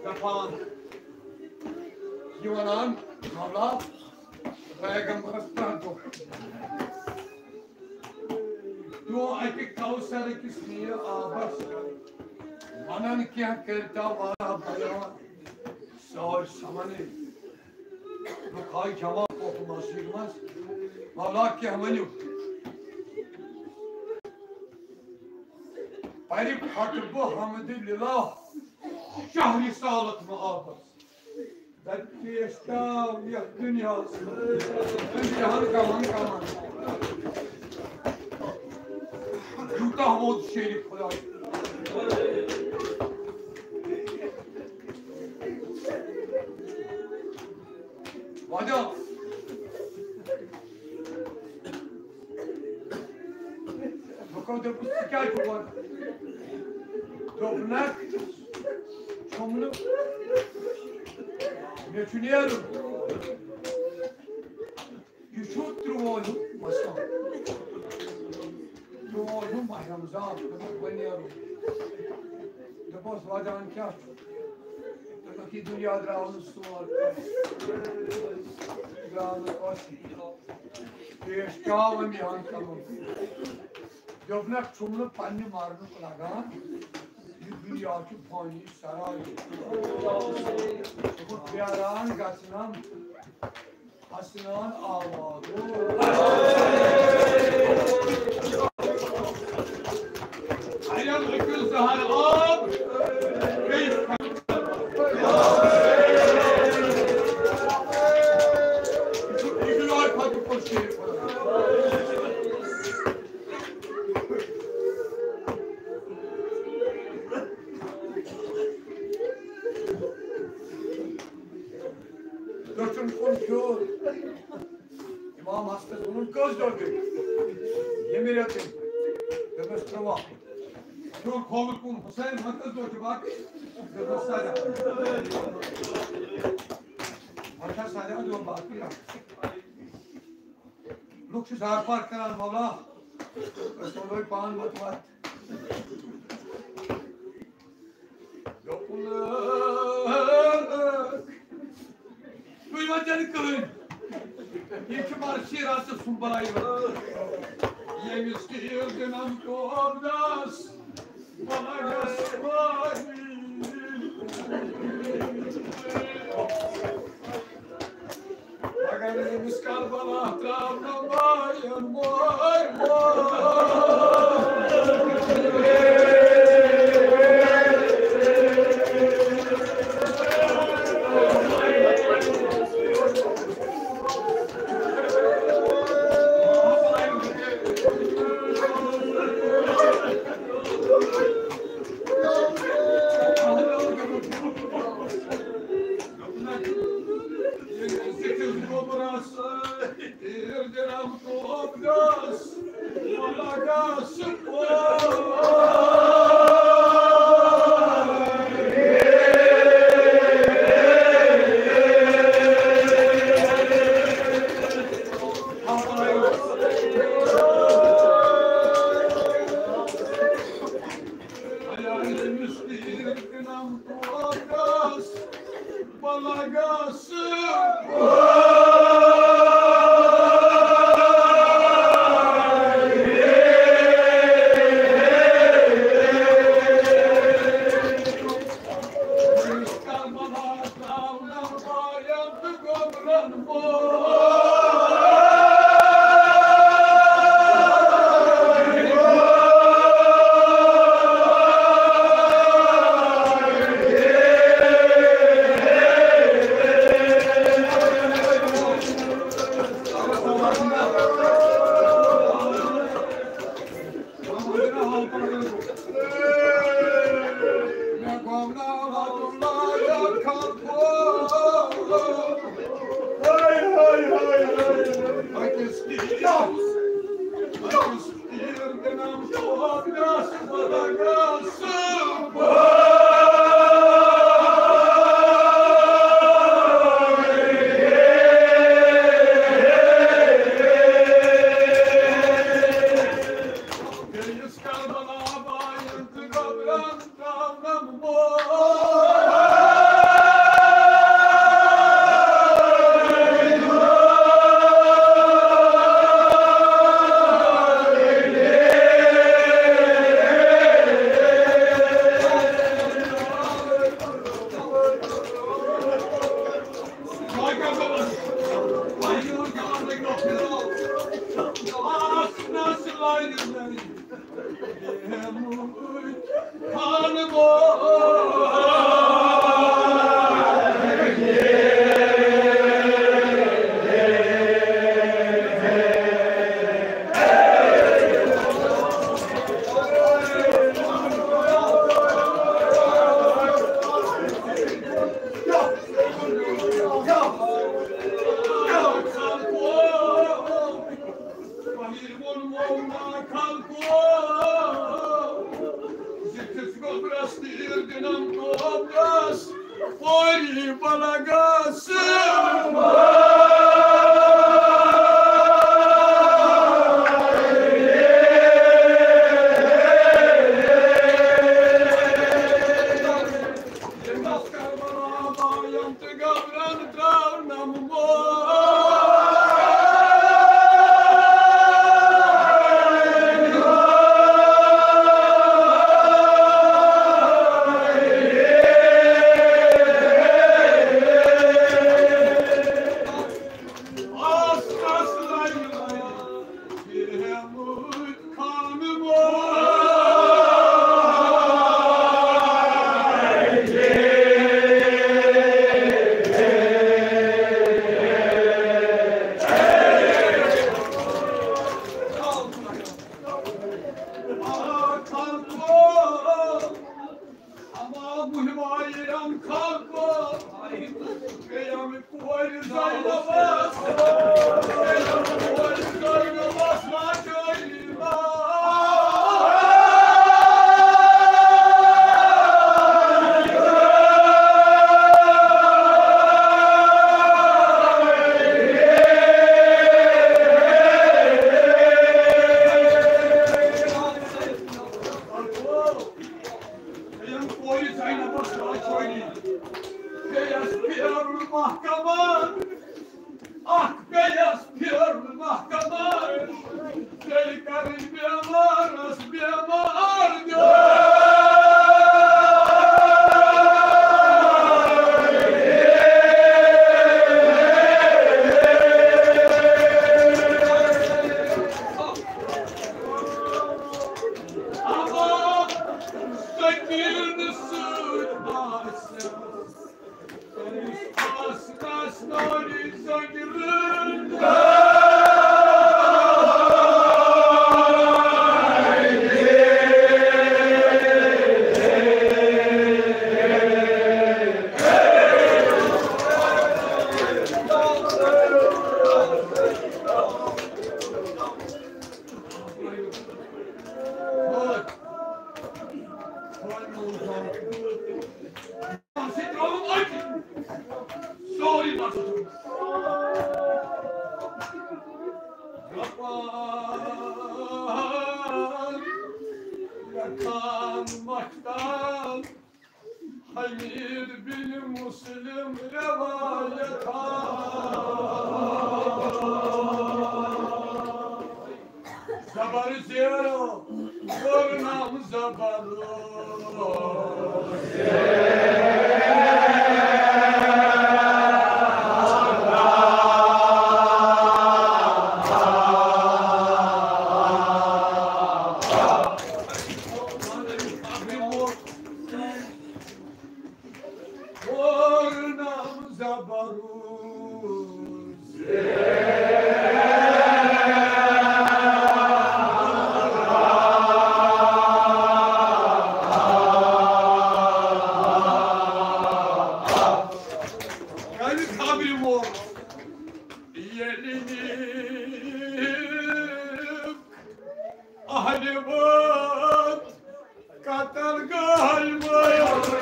دپان، یہِ ونان، مولا، پیغمبرس پرٛٮ۪تھ دۄہ پیوٚو اَتہِ کوثر کِس نیٖل آبس ونان، کینٛہہ کٔرۍتو واریاہ بیان۔ سٲرۍ سمنے لُکھ آے جمع پوٚت مسجد منٛز، مولا کینٛہہ ؤنِو۔ پرِ خطبہٕ حمد للہ شاہ رسالت محبت۔ در پیش کیٛاہ یتھ دُنیاہس منٛز؟ امتحان کمن کمن؟ یوٗتاہ ووت شیرِ خۄداے۔ وَدان۔ لُکو دوٚپُس، "ژٕ کیٛازِ چھُکھ وَدان؟" دوٚپنَکھ، "چھُم نہٕ، مےٚ چھُ نیرُن۔" یہِ چھُ ترٛوہُم مسلہٕ۔ ترٛوہُم ماہِ رمضان، دوٚپُکھ، "وۄنۍ نیرو۔" دوٚپُس، "وَدان کیٛاہ چھُ؟" دوٚپُکھ، "یہِ دُنیا درٛاو نہٕ سون کینٛہہ۔ یہِ درٛاو نہٕ کٲنٛسہِ۔ پیش کیٛاہ وۄنۍ یِہَن کَرُن؟" دوٚپنَکھ، "چھُم نہٕ پنٛنہِ مرنُک لگان، یہِ دُنیا چھُ فٲنی سراب۔ دوٚپُکھ، بیران گژھنم حسنان آباد۔" اَڑٮ۪ن أکِس زہر آب، بیٚیِس دٔچھُن کُن پھیوٗر۔ امام حسنس ووٚنُن، "کٔژ دۄہ گٔے؟" "ییٚمہِ رٮ۪تٕے۔" دوٚپمَس، "ترٛواہ۔" پھیوٗر کھووُر کُن، "حسین، وۄنۍ کٔژ دۄہ چھِ باقٕے؟" دوٚپمَس، "سَداہ۔" وۄنۍ چھا سَداہ دۄہ باقٕے؟ لُکھ چھِ زارپار کران، "مولا، أسۍ وَنوے پان مت وَتھ۔" دوٚپُن، "تُہۍ ؤنۍزیو نہٕ کٕہٕنۍ، یہِ چھُ مرشی راتَس سُنٛمبلایہِ۔ ییٚمِس تیٖر دِنَم توب دَس، بہٕ لَگَس وٲرۍ۔" مگر أمِس کربلا ترٛاونہٕ بایَن مٲرۍ مٲرۍ۔ پلگس اما مُہِم آیہِ اَمہِ خلقہٕ، گٔے اَمہِ کورِ زینبس، گٔے اَمہِ کورِ زینبس ناچٲری۔ بیٚیَن کورِ زینبس ناچٲری، بیٚیَس پھیرُن محکمہٕ، اکھ بیٚیَس پھیرُن محکمہٕ، بیٚیہِ کَرٕنۍ بیمارَس بیمار دیُن۔ اما سکیٖنہٕ سۭتۍ آسٮ۪س تٔمِس آسنَس نارِ زنٛگہِ رٔنٛڈۍ۔ سورُے مسجد۔ رۄپان لیکھان مختال حمید بن مسلم روایت۔ زبر زیرو، کوٚر نام زبر۔ کوٚر نام زبر۔ کَمہِ خبرِ ووت؟ ییٚلہِ نیٖک اہلِ وٲت قتل گاہہِ منٛز۔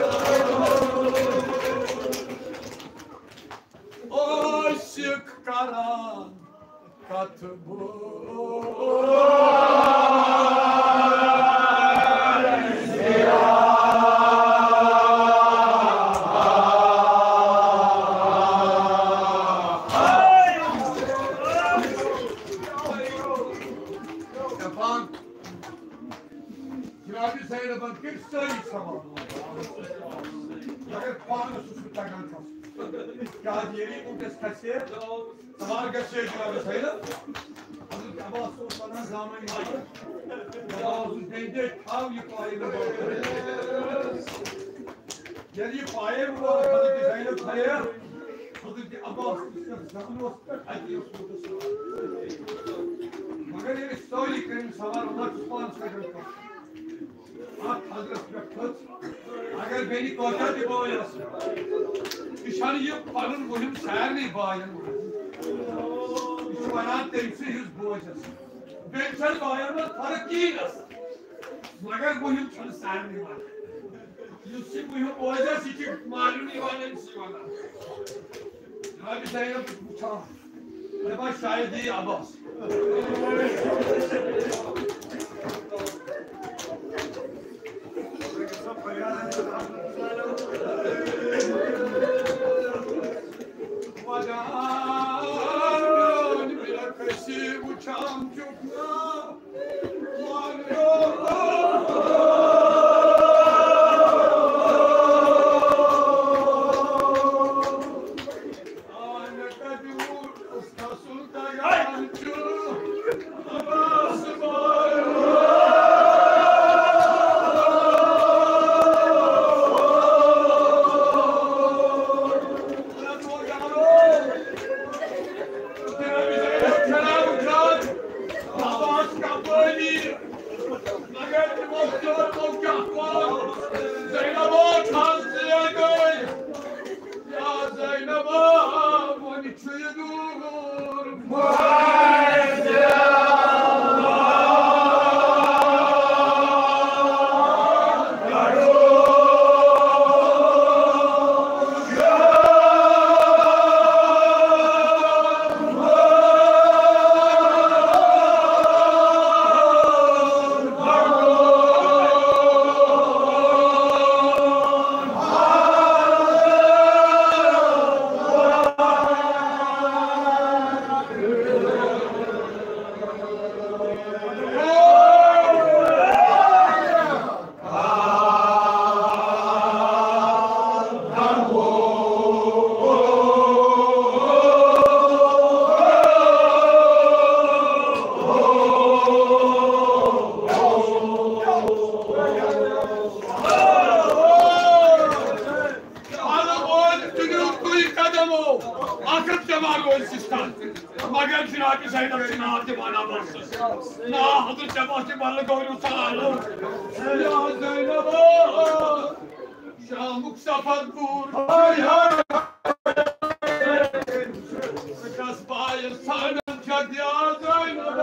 عاشق کران کتھ بوزِ۔ دپان، جناب زینبن کٔرۍ سٲری سوال، مگر پانس اوس نہٕ تگان کھسُن۔ کیٛازِ ییٚلہِ یہِ اوٗنٹس کھسہِ ہے، سوال گژھِ ہے جناب زینب۔ حضرت عباس اوس ونان زامن، عباس اوس بیٚیہِ دۄہ تھاو یہِ پایہِ مُبارک۔ ییٚلہِ یہِ پایہِ مُبارک حضرت زینب تھایہِ ہے، حضرت عباس یُس زامن اوس، اَتی اوس اوٗنٹس سوار۔ مگر ییٚلہِ سٲری کٔرِن سوال، عمر چھُ پانس تگان کھسُن۔ اکھ حضرت پٮ۪ٹھ کھٔژ، اگر بیٚنہِ کٲژاہ تہِ بٲے آسن، یہِ چھَنہٕ یہِ پنُن مُہِم سارنٕے باین ونان۔ یہِ چھُ ونان تٔمۍ سٕے ہِنٛز بوجس۔ بیٚیہِ چھَنہٕ باین منٛز فرق کِہیٖنۍ آسان، مگر مُہِم چھَنہٕ سارنٕے ونان۔ یُس یہِ مُہِم بوزِ آسہِ، یہِ چھِ مالیُن یِوان أمِس یِوان۔ جناب زینب وٕچھان، دَپان شاید یی عباس۔ وَدان میون میرا کسی وٕچھان چھُکھ نا۔ مگر جناب زینب چھِ ناو دِوان عباسس۔ ناو حضرت عباس چھِ بلہٕ گوٚو سوال۔ یا زینب، شامُک سفر دوٗر۔ کس پایس ژھانڈان چھکھ یا زینب؟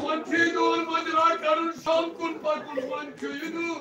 وۄنۍ چھُے دوٗر مٔنزرا کرُن شام کُن پکُن، وۄنۍ چھُے دوٗر۔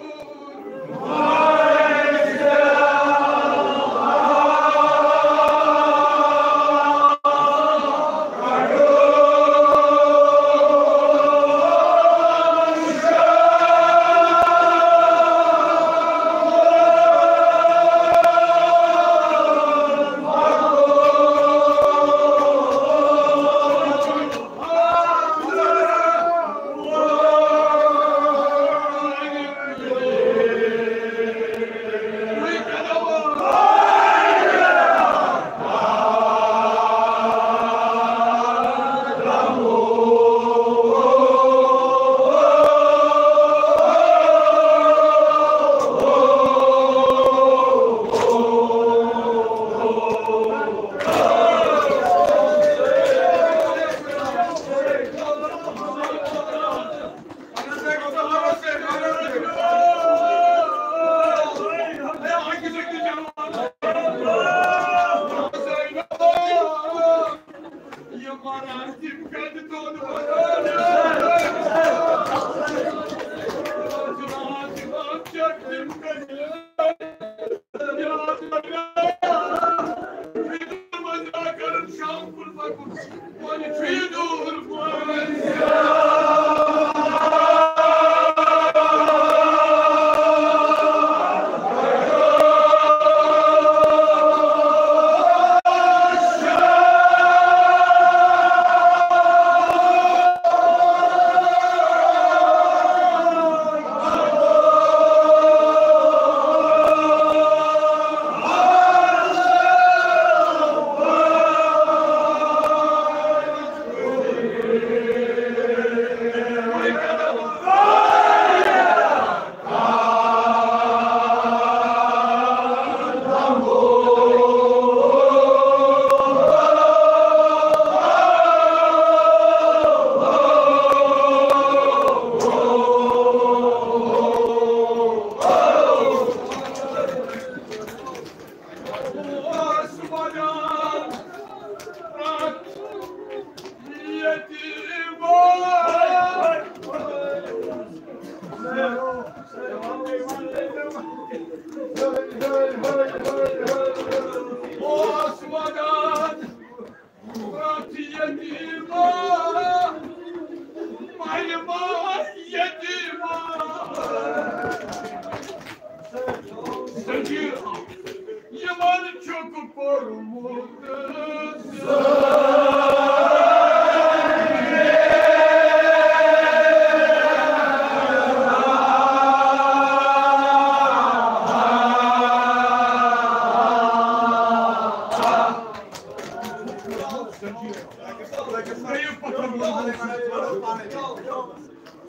کوٚرمُت۔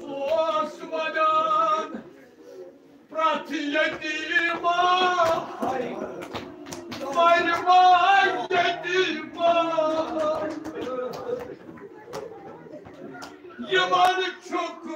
اوس ونان پرٛٮ۪تھ یتیٖما، مَرِ وَے یتیٖما، یِمن چھُکھ